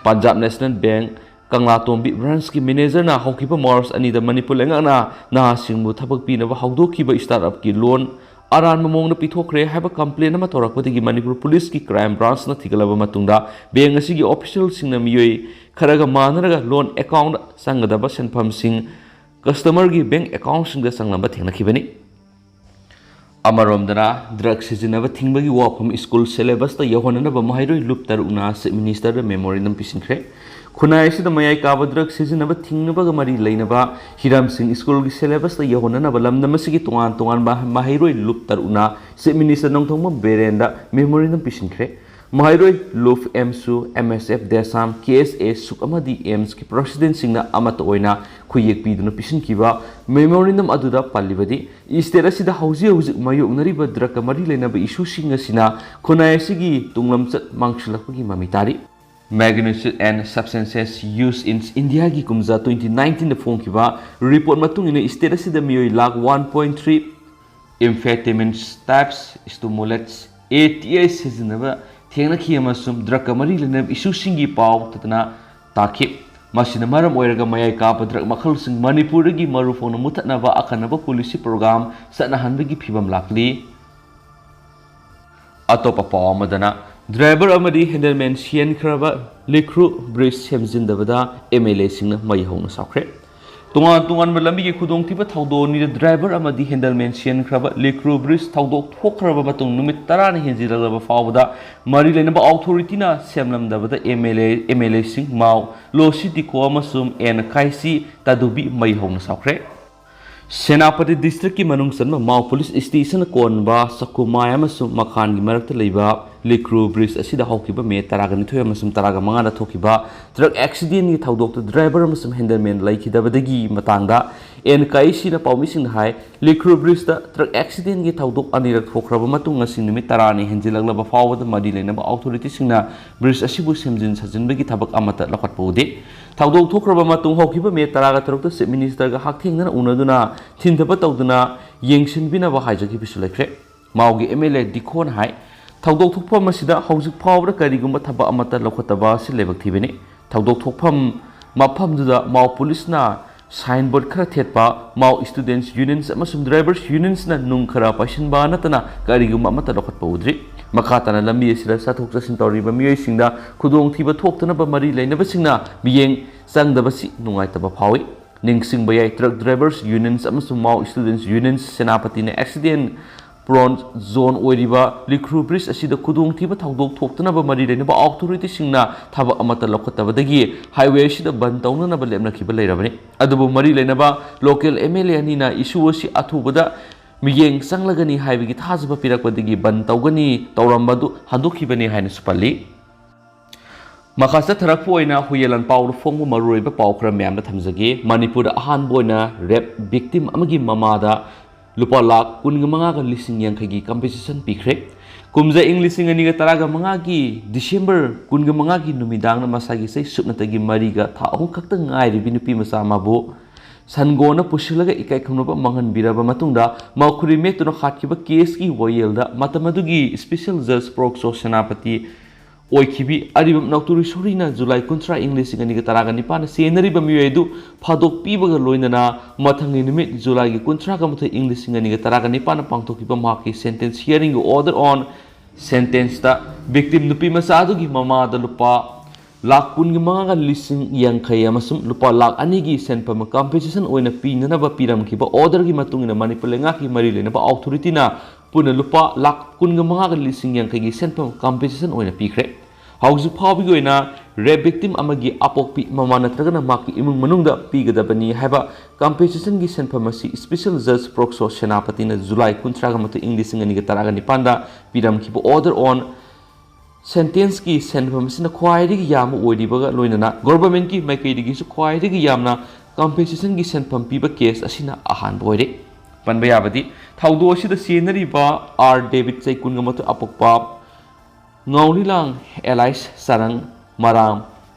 ꯄꯟꯖꯥꯕ ꯅꯦꯁꯅꯦꯜ ꯕꯦꯡꯛ ꯀꯪꯂꯥꯇꯣꯝꯕꯤ ꯕ꯭ꯔꯥꯟꯁꯀꯤ ꯃꯦꯅꯦꯖꯔꯅ ꯍꯧꯈꯤꯕ ꯃꯥꯔꯆ ꯑꯅꯤꯗ ꯃꯅꯤꯄꯨꯔ ꯂꯩꯉꯥꯛꯅ ꯅꯍꯥꯁꯤꯡꯕꯨ ꯊꯕꯛ ꯄꯤꯅꯕ ꯍꯧꯗꯣꯛꯈꯤꯕ ꯁ꯭ꯇꯥꯔꯠ ꯑꯞꯀꯤ ꯂꯣꯟ ꯑꯔꯥꯟꯕ ꯃꯑꯣꯡꯗ ꯄꯤꯊꯣꯛꯈ꯭ꯔꯦ ꯍꯥꯏꯕ ꯀꯝꯄ꯭ꯂꯦꯟ ꯑꯃ ꯇꯧꯔꯛꯄꯗꯒꯤ ꯃꯅꯤꯄꯨꯔ ꯄꯨꯂꯤꯁꯀꯤ ꯀ꯭ꯔꯥꯏꯝ ꯕ꯭ꯔꯥꯟꯁꯅ ꯊꯤꯒꯠꯂꯕ ꯃꯇꯨꯡꯗ ꯕꯦꯡꯛ ꯑꯁꯤꯒꯤ ꯑꯣꯐꯤꯁꯤꯌꯦꯜꯁꯤꯡꯅ ꯃꯤꯑꯣꯏ ꯈꯔꯒ ꯃꯥꯟꯅꯔꯒ ꯂꯣꯟ ꯑꯦꯀꯥꯎꯟꯗ ꯆꯪꯒꯗꯕ ꯁꯦꯟꯐꯝꯁꯤꯡ ꯀꯁꯇꯃꯔꯒꯤ ꯕꯦꯡꯛ ꯑꯦꯀꯥꯎꯟꯁꯤꯡꯗ ꯆꯪꯂꯝꯕ ꯊꯦꯡꯅꯈꯤꯕꯅꯤ꯫ ꯑꯃꯔꯣꯝꯗꯅ, ꯗ꯭ꯔꯒ ꯁꯤꯖꯤꯟꯅꯕ ꯊꯤꯡꯕꯒꯤ ꯋꯥꯐꯝ ꯁ꯭ꯀꯨꯜ ꯁꯦꯂꯦꯕꯁꯇ ꯌꯧꯍꯟꯅꯅꯕ ꯃꯍꯩꯔꯣꯏ ꯂꯨꯞ ꯇꯔꯨꯛꯅ ꯆꯤꯐ ꯃꯤꯅꯤꯁꯇꯔꯗ ꯃꯦꯃꯣꯔꯦꯟꯗꯝ ꯄꯤꯁꯤꯟꯈ꯭ꯔꯦ꯫ ꯈꯨꯟꯅꯥꯏ ꯑꯁꯤꯗ ꯃꯌꯥꯏ ꯀꯥꯕ ꯗ꯭ꯔꯒ ꯁꯤꯖꯤꯟꯅꯕ ꯊꯤꯡꯅꯕꯒ ꯃꯔꯤ ꯂꯩꯅꯕ ꯍꯤꯔꯝꯁꯤꯡ ꯁ꯭ꯀꯨꯜꯒꯤ ꯁꯦꯂꯦꯕꯁꯇ ꯌꯧꯍꯟꯅꯅꯕ ꯂꯝꯗꯝ ꯑꯁꯤꯒꯤ ꯇꯣꯉꯥꯟ ꯇꯣꯉꯥꯟꯕ ꯃꯍꯩꯔꯣꯏ ꯂꯨꯞ ꯇꯔꯨꯛꯅ ꯆꯤꯐ ꯃꯤꯅꯤꯁꯇꯔ ꯅꯣꯡꯊꯣꯝꯕꯝ ꯕꯤꯔꯦꯟꯗ ꯃꯦꯃꯣꯔꯦꯟꯗꯝ ꯄꯤꯁꯤꯟꯈ꯭ꯔꯦ꯫ ꯃꯍꯩꯔꯣꯏ ꯂꯨꯞ ꯑꯦꯝꯁꯨ, ꯑꯦꯝ ꯑꯦꯁ ꯑꯦꯐ ꯗꯦꯁꯥꯝ, ꯀꯦ ꯑꯦꯁ ꯑꯦ ꯁꯨꯛ ꯑꯃꯗꯤ ꯑꯦꯝꯁꯀꯤ ꯄ꯭ꯔꯁꯤꯗꯦꯟꯁꯤꯡꯅ ꯑꯃꯠꯇ ꯑꯣꯏꯅ ꯈꯨꯌꯦꯛ ꯄꯤꯗꯨꯅ ꯄꯤꯁꯤꯟꯈꯤꯕ ꯃꯦꯃꯣꯔꯦꯟꯗꯝ ꯑꯗꯨꯗ ꯄꯜꯂꯤꯕꯗꯤ, ꯁ꯭ꯇꯦꯠ ꯑꯁꯤꯗ ꯍꯧꯖꯤꯛ ꯍꯧꯖꯤꯛ ꯃꯥꯌꯣꯛꯅꯔꯤꯕ ꯗ꯭ꯔꯒꯀ ꯃꯔꯤ ꯂꯩꯅꯕ ꯏꯁꯨꯁꯤꯡ ꯑꯁꯤꯅ ꯈꯨꯟꯅꯥꯏ ꯑꯁꯤꯒꯤ ꯇꯨꯡꯂꯝꯆꯠ ꯃꯥꯡꯁꯤꯜꯂꯛꯄꯒꯤ ꯃꯃꯤ ꯇꯥꯔꯤ꯫ Magnitude and Substances Used in Indiaꯒꯤ ꯀꯨꯝꯖꯥ twenty nineteenꯗ ꯐꯣꯡꯈꯤꯕ ꯔꯤꯄꯣꯔꯠ ꯃꯇꯨꯡ ꯏꯟꯅ, ꯁ꯭ꯇꯦꯠ ꯑꯁꯤꯗ ꯃꯤꯑꯣꯏ lakh one point three amphetamines types, stimulants, A T I ꯁꯤꯖꯤꯟꯅꯕ ꯊꯦꯡꯅꯈꯤ ꯑꯃꯁꯨꯡ ꯗ꯭ꯔꯒꯀ ꯃꯔꯤ ꯂꯩꯅꯕ ꯏꯁꯨꯁꯤꯡꯒꯤ ꯄꯥꯎ ꯇꯠꯇꯅ ꯇꯥꯈꯤ꯫ ꯃꯁꯤꯅ ꯃꯔꯝ ꯑꯣꯏꯔꯒ ꯃꯌꯥꯏ ꯀꯥꯕ ꯗ꯭ꯔꯒ ꯃꯈꯜꯁꯤꯡ ꯃꯅꯤꯄꯨꯔꯗꯒꯤ ꯃꯔꯨ ꯐꯥꯎꯅ ꯃꯨꯊꯠꯅꯕ ꯑꯈꯟꯅꯕ ꯄꯣꯂꯤꯁꯤ ꯄ꯭ꯔꯣꯒ꯭ꯔꯥꯝ ꯆꯠꯅꯍꯟꯕꯒꯤ ꯐꯤꯕꯝ ꯂꯥꯛꯂꯤ꯫ ꯑꯇꯣꯞꯄ ꯄꯥꯎ ꯑꯃꯗꯅ, ꯗ꯭ꯔꯥꯏꯚꯔ ꯑꯃꯗꯤ ꯍꯦꯟꯗꯜꯃꯦꯟ ꯁꯤꯍꯟꯈ꯭ꯔꯕ ꯂꯤꯈ꯭ꯔꯨ ꯕ꯭ꯔꯤꯖ ꯁꯦꯝꯖꯤꯟꯗꯕꯗ ꯑꯦꯝ ꯑꯦꯜ ꯑꯦꯁꯤꯡꯅ ꯃꯩ ꯍꯧꯅ ꯁꯥꯎꯈ꯭ꯔꯦ꯫ ꯇꯣꯉꯥꯟ ꯇꯣꯉꯥꯟꯕ ꯂꯝꯕꯤꯒꯤ ꯈꯨꯗꯣꯡꯊꯤꯕ ꯊꯧꯗꯣꯛ ꯑꯅꯤꯗ ꯗ꯭ꯔꯥꯏꯚꯔ ꯑꯃꯗꯤ ꯍꯦꯟꯗꯜꯃꯦꯟ ꯁꯤꯍꯟꯈ꯭ꯔꯕ ꯂꯤꯀ꯭ꯔꯨ ꯕ꯭ꯔꯤꯖ ꯊꯧꯗꯣꯛ ꯊꯣꯛꯈ꯭ꯔꯕ ꯃꯇꯨꯡ ꯅꯨꯃꯤꯠ ꯇꯔꯥꯅꯤ ꯍꯦꯟꯖꯤꯜꯂꯛꯂꯕ ꯐꯥꯎꯕꯗ ꯃꯔꯤ ꯂꯩꯅꯕ ꯑꯣꯊꯣꯔꯤꯇꯤꯅ ꯁꯦꯝꯂꯝꯗꯕꯗ M L A M L ꯑꯦꯁꯤꯡ ꯃꯥꯎ ꯂꯣꯁꯤ ꯗꯤꯀꯣ ꯑꯃꯁꯨꯡ ꯑꯦꯟ ꯀꯥꯏꯁꯤ ꯇꯥꯗꯨꯕꯤ ꯃꯩ ꯍꯧꯅ ꯁꯥꯎꯈ꯭ꯔꯦ꯫ ꯁꯦꯅꯥꯄꯇꯤ ꯗꯤꯁꯇ꯭ꯔꯤꯛꯀꯤ ꯃꯅꯨꯡ ꯆꯟꯕ ꯃꯥꯎ ꯄꯨꯂꯤꯁ ꯁ꯭ꯇꯦꯁꯟ ꯀꯣꯟꯕ ꯁꯀꯨꯃꯥꯏ ꯑꯃꯁꯨꯡ ꯃꯈꯥꯟꯒꯤ ꯃꯔꯛꯇ ꯂꯩꯕ ꯂꯤꯀ꯭ꯔꯨ ꯕ꯭ꯔꯤꯖ ꯑꯁꯤꯗ ꯍꯧꯈꯤꯕ ꯃꯦ ꯇꯔꯥꯒ ꯅꯤꯊꯣꯏ ꯑꯃꯁꯨꯡ ꯇꯔꯥꯒ ꯃꯉꯥꯗ ꯊꯣꯛꯈꯤꯕ ꯇ꯭ꯔꯛ ꯑꯦꯛꯁꯤꯗꯦꯟꯒꯤ ꯊꯧꯗꯣꯛꯇ ꯗ꯭ꯔꯥꯏꯚꯔ ꯑꯃꯁꯨꯡ ꯍꯦꯟꯗꯜꯃꯦꯟ ꯂꯩꯈꯤꯗꯕꯗꯒꯤ ꯃꯇꯥꯡꯗ ꯑꯦꯟ ꯀꯥꯏꯁꯤꯅ ꯄꯥꯎꯃꯤꯁꯤꯡꯗ ꯍꯥꯏ꯫ ꯂꯤꯀ꯭ꯔꯨ ꯕ꯭ꯔꯤꯖꯇ ꯇ꯭ꯔꯛ ꯑꯦꯛꯁꯤꯗꯦꯟꯒꯤ ꯊꯧꯗꯣꯛ ꯑꯅꯤꯔꯛ ꯊꯣꯛꯈ꯭ꯔꯕ ꯃꯇꯨꯡ ꯉꯁꯤ ꯅꯨꯃꯤꯠ ꯇꯔꯥꯅꯤ ꯍꯦꯟꯖꯤꯜꯂꯛꯂꯕ ꯐꯥꯎꯕꯗ ꯃꯔꯤ ꯂꯩꯅꯕ ꯑꯣꯊꯣꯔꯤꯇꯤꯁꯤꯡꯅ ꯕ꯭ꯔꯤꯖ ꯑꯁꯤꯕꯨ ꯁꯦꯝꯖꯤꯟ ꯁꯥꯖꯤꯟꯕꯒꯤ ꯊꯕꯛ ꯑꯃꯠꯇ ꯂꯧꯈꯠꯄ ꯎꯗꯦ꯫ ꯊꯧꯗꯣꯛ ꯊꯣꯛꯈ꯭ꯔꯕ ꯃꯇꯨꯡ ꯍꯧꯈꯤꯕ ꯃꯦ ꯇꯔꯥꯒ ꯇꯔꯨꯛꯇ ꯆꯤꯐ ꯃꯤꯅꯤꯁꯇꯔꯒ ꯍꯛꯊꯦꯡꯅꯅ ꯎꯅꯗꯨꯅ ꯊꯤꯟꯊꯕ ꯇꯧꯗꯨꯅ ꯌꯦꯡꯁꯤꯟꯕꯤꯅꯕ ꯍꯥꯏꯖꯈꯤꯕꯁꯨ ꯂꯩꯈ꯭ꯔꯦ꯫ ꯃꯥꯎꯒꯤ ꯑꯦꯝ ꯑꯦꯜ ꯑꯦ ꯗꯤꯈꯣꯟ ꯍꯥꯏ, ꯊꯧꯗꯣꯛ ꯊꯣꯛꯐꯝ ꯑꯁꯤꯗ ꯍꯧꯖꯤꯛ ꯐꯥꯎꯕꯗ ꯀꯔꯤꯒꯨꯝꯕ ꯊꯕꯛ ꯑꯃꯠꯇ ꯂꯧꯈꯠꯇꯕ ꯑꯁꯤ ꯂꯥꯏꯕꯛ ꯊꯤꯕꯅꯤ꯫ ꯊꯧꯗꯣꯛ ꯊꯣꯛꯐꯝ ꯃꯐꯝꯗꯨꯗ ꯃꯥꯎ ꯄꯨꯂꯤꯁꯅ ꯁꯥꯏꯟ ꯕꯣꯔꯗ ꯈꯔ ꯊꯦꯠꯄ, ꯃꯥꯎ ꯁ꯭ꯇꯨꯗꯦꯟꯠꯁ ꯌꯨꯅꯤꯌꯟꯁ ꯑꯃꯁꯨꯡ ꯗ꯭ꯔꯥꯏꯚꯔꯁ ꯌꯨꯅꯤꯌꯟꯁꯅ ꯅꯨꯡ ꯈꯔ ꯄꯥꯏꯁꯤꯟꯕ ꯅꯠꯇꯅ ꯀꯔꯤꯒꯨꯝꯕ ꯑꯃꯠꯇ ꯂꯧꯈꯠꯄ ꯎꯗ꯭ꯔꯤ꯫ ꯃꯈꯥ ꯇꯥꯅ ꯂꯝꯕꯤ ꯑꯁꯤꯗ ꯆꯠꯊꯣꯛ ꯆꯠꯁꯤꯟ ꯇꯧꯔꯤꯕ ꯃꯤꯑꯣꯏꯁꯤꯡꯗ ꯈꯨꯗꯣꯡꯊꯤꯕ ꯊꯣꯛꯇꯅꯕ ꯃꯔꯤ ꯂꯩꯅꯕꯁꯤꯡꯅ ꯃꯤꯠꯌꯦꯡ ꯆꯪꯗꯕꯁꯤ ꯅꯨꯡꯉꯥꯏꯇꯕ ꯐꯥꯎꯏ꯫ ꯅꯤꯡꯁꯤꯡꯕ ꯌꯥꯏ, ꯇ꯭ꯔꯛ ꯗ꯭ꯔꯥꯏꯚꯔꯁ ꯌꯨꯅꯤꯌꯟꯁ ꯑꯃꯁꯨꯡ ꯃꯥꯎ ꯁ꯭ꯇꯨꯗꯦꯟꯠꯁ ꯌꯨꯅꯤꯌꯟꯁ ꯁꯦꯅꯥꯄꯇꯤꯅ ꯑꯦꯛꯁꯤꯗꯦꯟ ꯄ꯭ꯔꯣꯟ ꯖꯣꯟ ꯑꯣꯏꯔꯤꯕ ꯂꯤꯈ꯭ꯔꯨ ꯕ꯭ꯔꯤꯖ ꯑꯁꯤꯗ ꯈꯨꯗꯣꯡꯊꯤꯕ ꯊꯧꯗꯣꯛ ꯊꯣꯛꯇꯅꯕ ꯃꯔꯤ ꯂꯩꯅꯕ ꯑꯣꯊꯣꯔꯤꯇꯤꯁꯤꯡꯅ ꯊꯕꯛ ꯑꯃꯠꯇ ꯂꯧꯈꯠꯇꯕꯗꯒꯤ ꯍꯥꯏꯋꯦ ꯑꯁꯤꯗ ꯕꯟ ꯇꯧꯅꯅꯕ ꯂꯦꯞꯅꯈꯤꯕ ꯂꯩꯔꯕꯅꯤ꯫ ꯑꯗꯨꯕꯨ ꯃꯔꯤ ꯂꯩꯅꯕ ꯂꯣꯀꯦꯜ ꯑꯦꯝ ꯑꯦꯜ ꯑꯦ ꯑꯅꯤꯅ ꯏꯁꯨ ꯑꯁꯤ ꯑꯊꯨꯕꯗ ꯃꯤꯠꯌꯦꯡ ꯆꯪꯂꯒꯅꯤ ꯍꯥꯏꯕꯒꯤ ꯊꯥꯖꯕ ꯄꯤꯔꯛꯄꯗꯒꯤ ꯕꯟ ꯇꯧꯒꯅꯤ ꯇꯧꯔꯝꯕꯗꯨ ꯍꯟꯗꯣꯛꯈꯤꯕꯅꯤ ꯍꯥꯏꯅꯁꯨ ꯄꯜꯂꯤ꯫ ꯃꯈꯥ ꯆꯠꯊꯔꯛꯄ ꯑꯣꯏꯅ ꯍꯨꯏꯌꯦꯟ ꯂꯥꯟꯄꯥꯎꯗ ꯐꯣꯡꯕ ꯃꯔꯨꯑꯣꯏꯕ ꯄꯥꯎ ꯈꯔ ꯃꯌꯥꯝꯗ ꯊꯝꯖꯒꯦ꯫ ꯃꯅꯤꯄꯨꯔꯗ ꯑꯍꯥꯟꯕ ꯑꯣꯏꯅ ꯔꯦꯞ ꯚꯤꯛꯇꯤꯝ ꯑꯃꯒꯤ ꯃꯃꯥꯗ ꯂꯨꯄꯥ ꯂꯥꯈ ꯀꯨꯟꯒ ꯃꯉꯥꯒ ꯂꯤꯁꯤꯡ ꯌꯥꯡꯈꯩꯒꯤ ꯀꯝꯄꯦꯟꯁꯦꯁꯟ ꯄꯤꯈ꯭ꯔꯦ꯫ ꯀꯨꯝꯖꯥ ꯏꯪ ꯂꯤꯁꯤꯡ ꯑꯅꯤꯒ ꯇꯔꯥꯒ ꯃꯉꯥꯒꯤ ꯗꯤꯁꯦꯝꯕꯔ ꯀꯨꯟꯒ ꯃꯉꯥꯒꯤ ꯅꯨꯃꯤꯗꯥꯡꯗ ꯃꯁꯥꯒꯤ ꯆꯍꯤ ꯁꯨꯞꯅꯇꯒꯤ ꯃꯔꯤꯒ ꯊꯥ ꯑꯍꯨꯝ ꯈꯛꯇ ꯉꯥꯏꯔꯤꯕꯤ ꯅꯨꯄꯤ ꯃꯆꯥ ꯑꯃꯕꯨ ꯁꯟꯒꯣꯟꯅ ꯄꯨꯁꯤꯜꯂꯒ ꯏꯀꯥꯏ ꯈꯨꯝꯅꯕ ꯃꯥꯡꯍꯟꯕꯤꯔꯕ ꯃꯇꯨꯡꯗ ꯃꯈꯨꯔꯤ ꯃꯦꯠꯇꯨꯅ ꯍꯥꯠꯈꯤꯕ ꯀꯦꯁꯀꯤ ꯋꯥꯌꯦꯜꯗ ꯃꯇꯝ ꯑꯗꯨꯒꯤ ꯏꯁꯄꯤꯁꯦꯜ ꯖꯖ ꯄ꯭ꯔꯣꯛꯁꯣ ꯁꯦꯅꯥꯄꯇꯤ ꯑꯣꯏꯈꯤꯕꯤ ꯑꯔꯤꯕꯝ ꯅꯥꯎꯇꯨꯔꯤ ꯁꯣꯔꯤꯅ ꯖꯨꯂꯥꯏ ꯀꯨꯟꯊ꯭ꯔꯥ ꯏꯪ ꯂꯤꯁꯤꯡ ꯑꯅꯤꯒ ꯇꯔꯥꯒ ꯅꯤꯄꯥꯟꯗ ꯆꯦꯟꯅꯔꯤꯕ ꯃꯤꯑꯣꯏ ꯑꯗꯨ ꯐꯥꯗꯣꯛꯄꯤꯕꯒ ꯂꯣꯏꯅꯅ ꯃꯊꯪꯒꯤ ꯅꯨꯃꯤꯠ ꯖꯨꯂꯥꯏꯒꯤ ꯀꯨꯟꯊ꯭ꯔꯥꯒ ꯃꯥꯊꯣꯏ ꯏꯪ ꯂꯤꯁꯤꯡ ꯑꯅꯤꯒ ꯇꯔꯥꯒ ꯅꯤꯄꯥꯟꯗ ꯄꯥꯡꯊꯣꯛꯈꯤꯕ ꯃꯍꯥꯛꯀꯤ ꯁꯦꯟꯇꯦꯟꯁ ꯍꯤꯌꯥꯔꯤꯡꯒꯤ ꯑꯣꯔꯗꯔ ꯑꯣꯟ ꯁꯦꯟꯇꯦꯟꯁꯇ ꯚꯤꯛꯇꯤꯝ ꯅꯨꯄꯤ ꯃꯆꯥ ꯑꯗꯨꯒꯤ ꯃꯃꯥꯗ ꯂꯨꯄꯥ ꯂꯥꯈ ꯀꯨꯟꯒ ꯃꯉꯥꯒ ꯂꯤꯁꯤꯡ ꯌꯥꯡꯈꯩ ꯑꯃꯁꯨꯡ ꯂꯨꯄꯥ ꯂꯥꯈ ꯑꯅꯤꯒꯤ ꯁꯦꯟꯐꯝ ꯀꯝꯄꯦꯟꯁꯦꯁꯟ ꯑꯣꯏꯅ ꯄꯤꯅꯅꯕ ꯄꯤꯔꯝꯈꯤꯕ ꯑꯣꯔꯗꯔꯒꯤ ꯃꯇꯨꯡ ꯏꯟꯅ ꯃꯅꯤꯄꯨꯔ ꯂꯩꯉꯥꯛꯀꯤ ꯃꯔꯤ ꯂꯩꯅꯕ ꯑꯣꯊꯣꯔꯤꯇꯤꯅ ꯄꯨꯟꯅ ꯂꯨꯄꯥ ꯂꯥꯈ ꯀꯨꯟꯒ ꯃꯉꯥꯒ ꯂꯤꯁꯤꯡ ꯌꯥꯡꯈꯩꯒꯤ ꯁꯦꯟꯐꯝ ꯀꯝꯄꯦꯟꯁꯦꯁꯟ ꯑꯣꯏꯅ ꯄꯤꯈ꯭ꯔꯦ꯫ ꯍꯧꯖꯤꯛ ꯐꯥꯎꯕꯒꯤ ꯑꯣꯏꯅ ꯔꯦꯞ ꯚꯤꯛꯇꯤꯝ ꯑꯃꯒꯤ ꯑꯄꯣꯛꯄꯤ ꯃꯃꯥ ꯅꯠꯇ꯭ꯔꯒꯅ ꯃꯍꯥꯛꯀꯤ ꯏꯃꯨꯡ ꯃꯅꯨꯡꯗ ꯄꯤꯒꯗꯕꯅꯤ ꯍꯥꯏꯕ ꯀꯝꯄꯦꯟꯁꯦꯁꯟꯒꯤ ꯁꯦꯟꯐꯝ ꯑꯁꯤ ꯏꯁꯄꯤꯁꯦꯜ ꯖꯖ ꯄ꯭ꯔꯣꯛꯁꯣ ꯁꯦꯅꯥꯄꯇꯤꯅ ꯖꯨꯂꯥꯏ ꯀꯨꯟꯊ꯭ꯔꯥꯒ ꯃꯥꯊꯣꯏ, ꯏꯪ ꯂꯤꯁꯤꯡ ꯑꯅꯤꯒ ꯇꯔꯥꯒ ꯅꯤꯄꯥꯟꯗ ꯄꯤꯔꯝꯈꯤꯕ ꯑꯣꯔꯗꯔ ꯑꯣꯟ ꯁꯦꯟꯇꯦꯟꯁꯀꯤ ꯁꯦꯟꯐꯝ ꯑꯁꯤꯅ ꯈ꯭ꯋꯥꯏꯗꯒꯤ ꯌꯥꯝꯕ ꯑꯣꯏꯔꯤꯕꯒ ꯂꯣꯏꯅꯅ ꯒꯣꯚꯔꯟꯃꯦꯟꯠꯀꯤ ꯃꯥꯏꯀꯩꯗꯒꯤꯁꯨ ꯈ꯭ꯋꯥꯏꯗꯒꯤ ꯌꯥꯝꯅ ꯀꯝꯄꯦꯟꯁꯦꯁꯟꯒꯤ ꯁꯦꯟꯐꯝ ꯄꯤꯕ ꯀꯦꯁ ꯑꯁꯤꯅ ꯑꯍꯥꯟꯕ ꯑꯣꯏꯔꯦ꯫ ꯄꯟꯕ ꯌꯥꯕꯗꯤ, ꯊꯧꯗꯣꯛ ꯑꯁꯤꯗ ꯆꯦꯟꯅꯔꯤꯕ ꯑꯥꯔ ꯗꯦꯕꯤꯠ, ꯆꯍꯤ ꯀꯨꯟꯒ ꯃꯥꯊꯣꯏ, ꯑꯄꯣꯛꯄ ꯉꯥꯎꯔꯤꯂꯥꯡ ꯑꯦꯂꯥꯏꯁ ꯆꯔꯪ, ꯃꯔꯥꯝ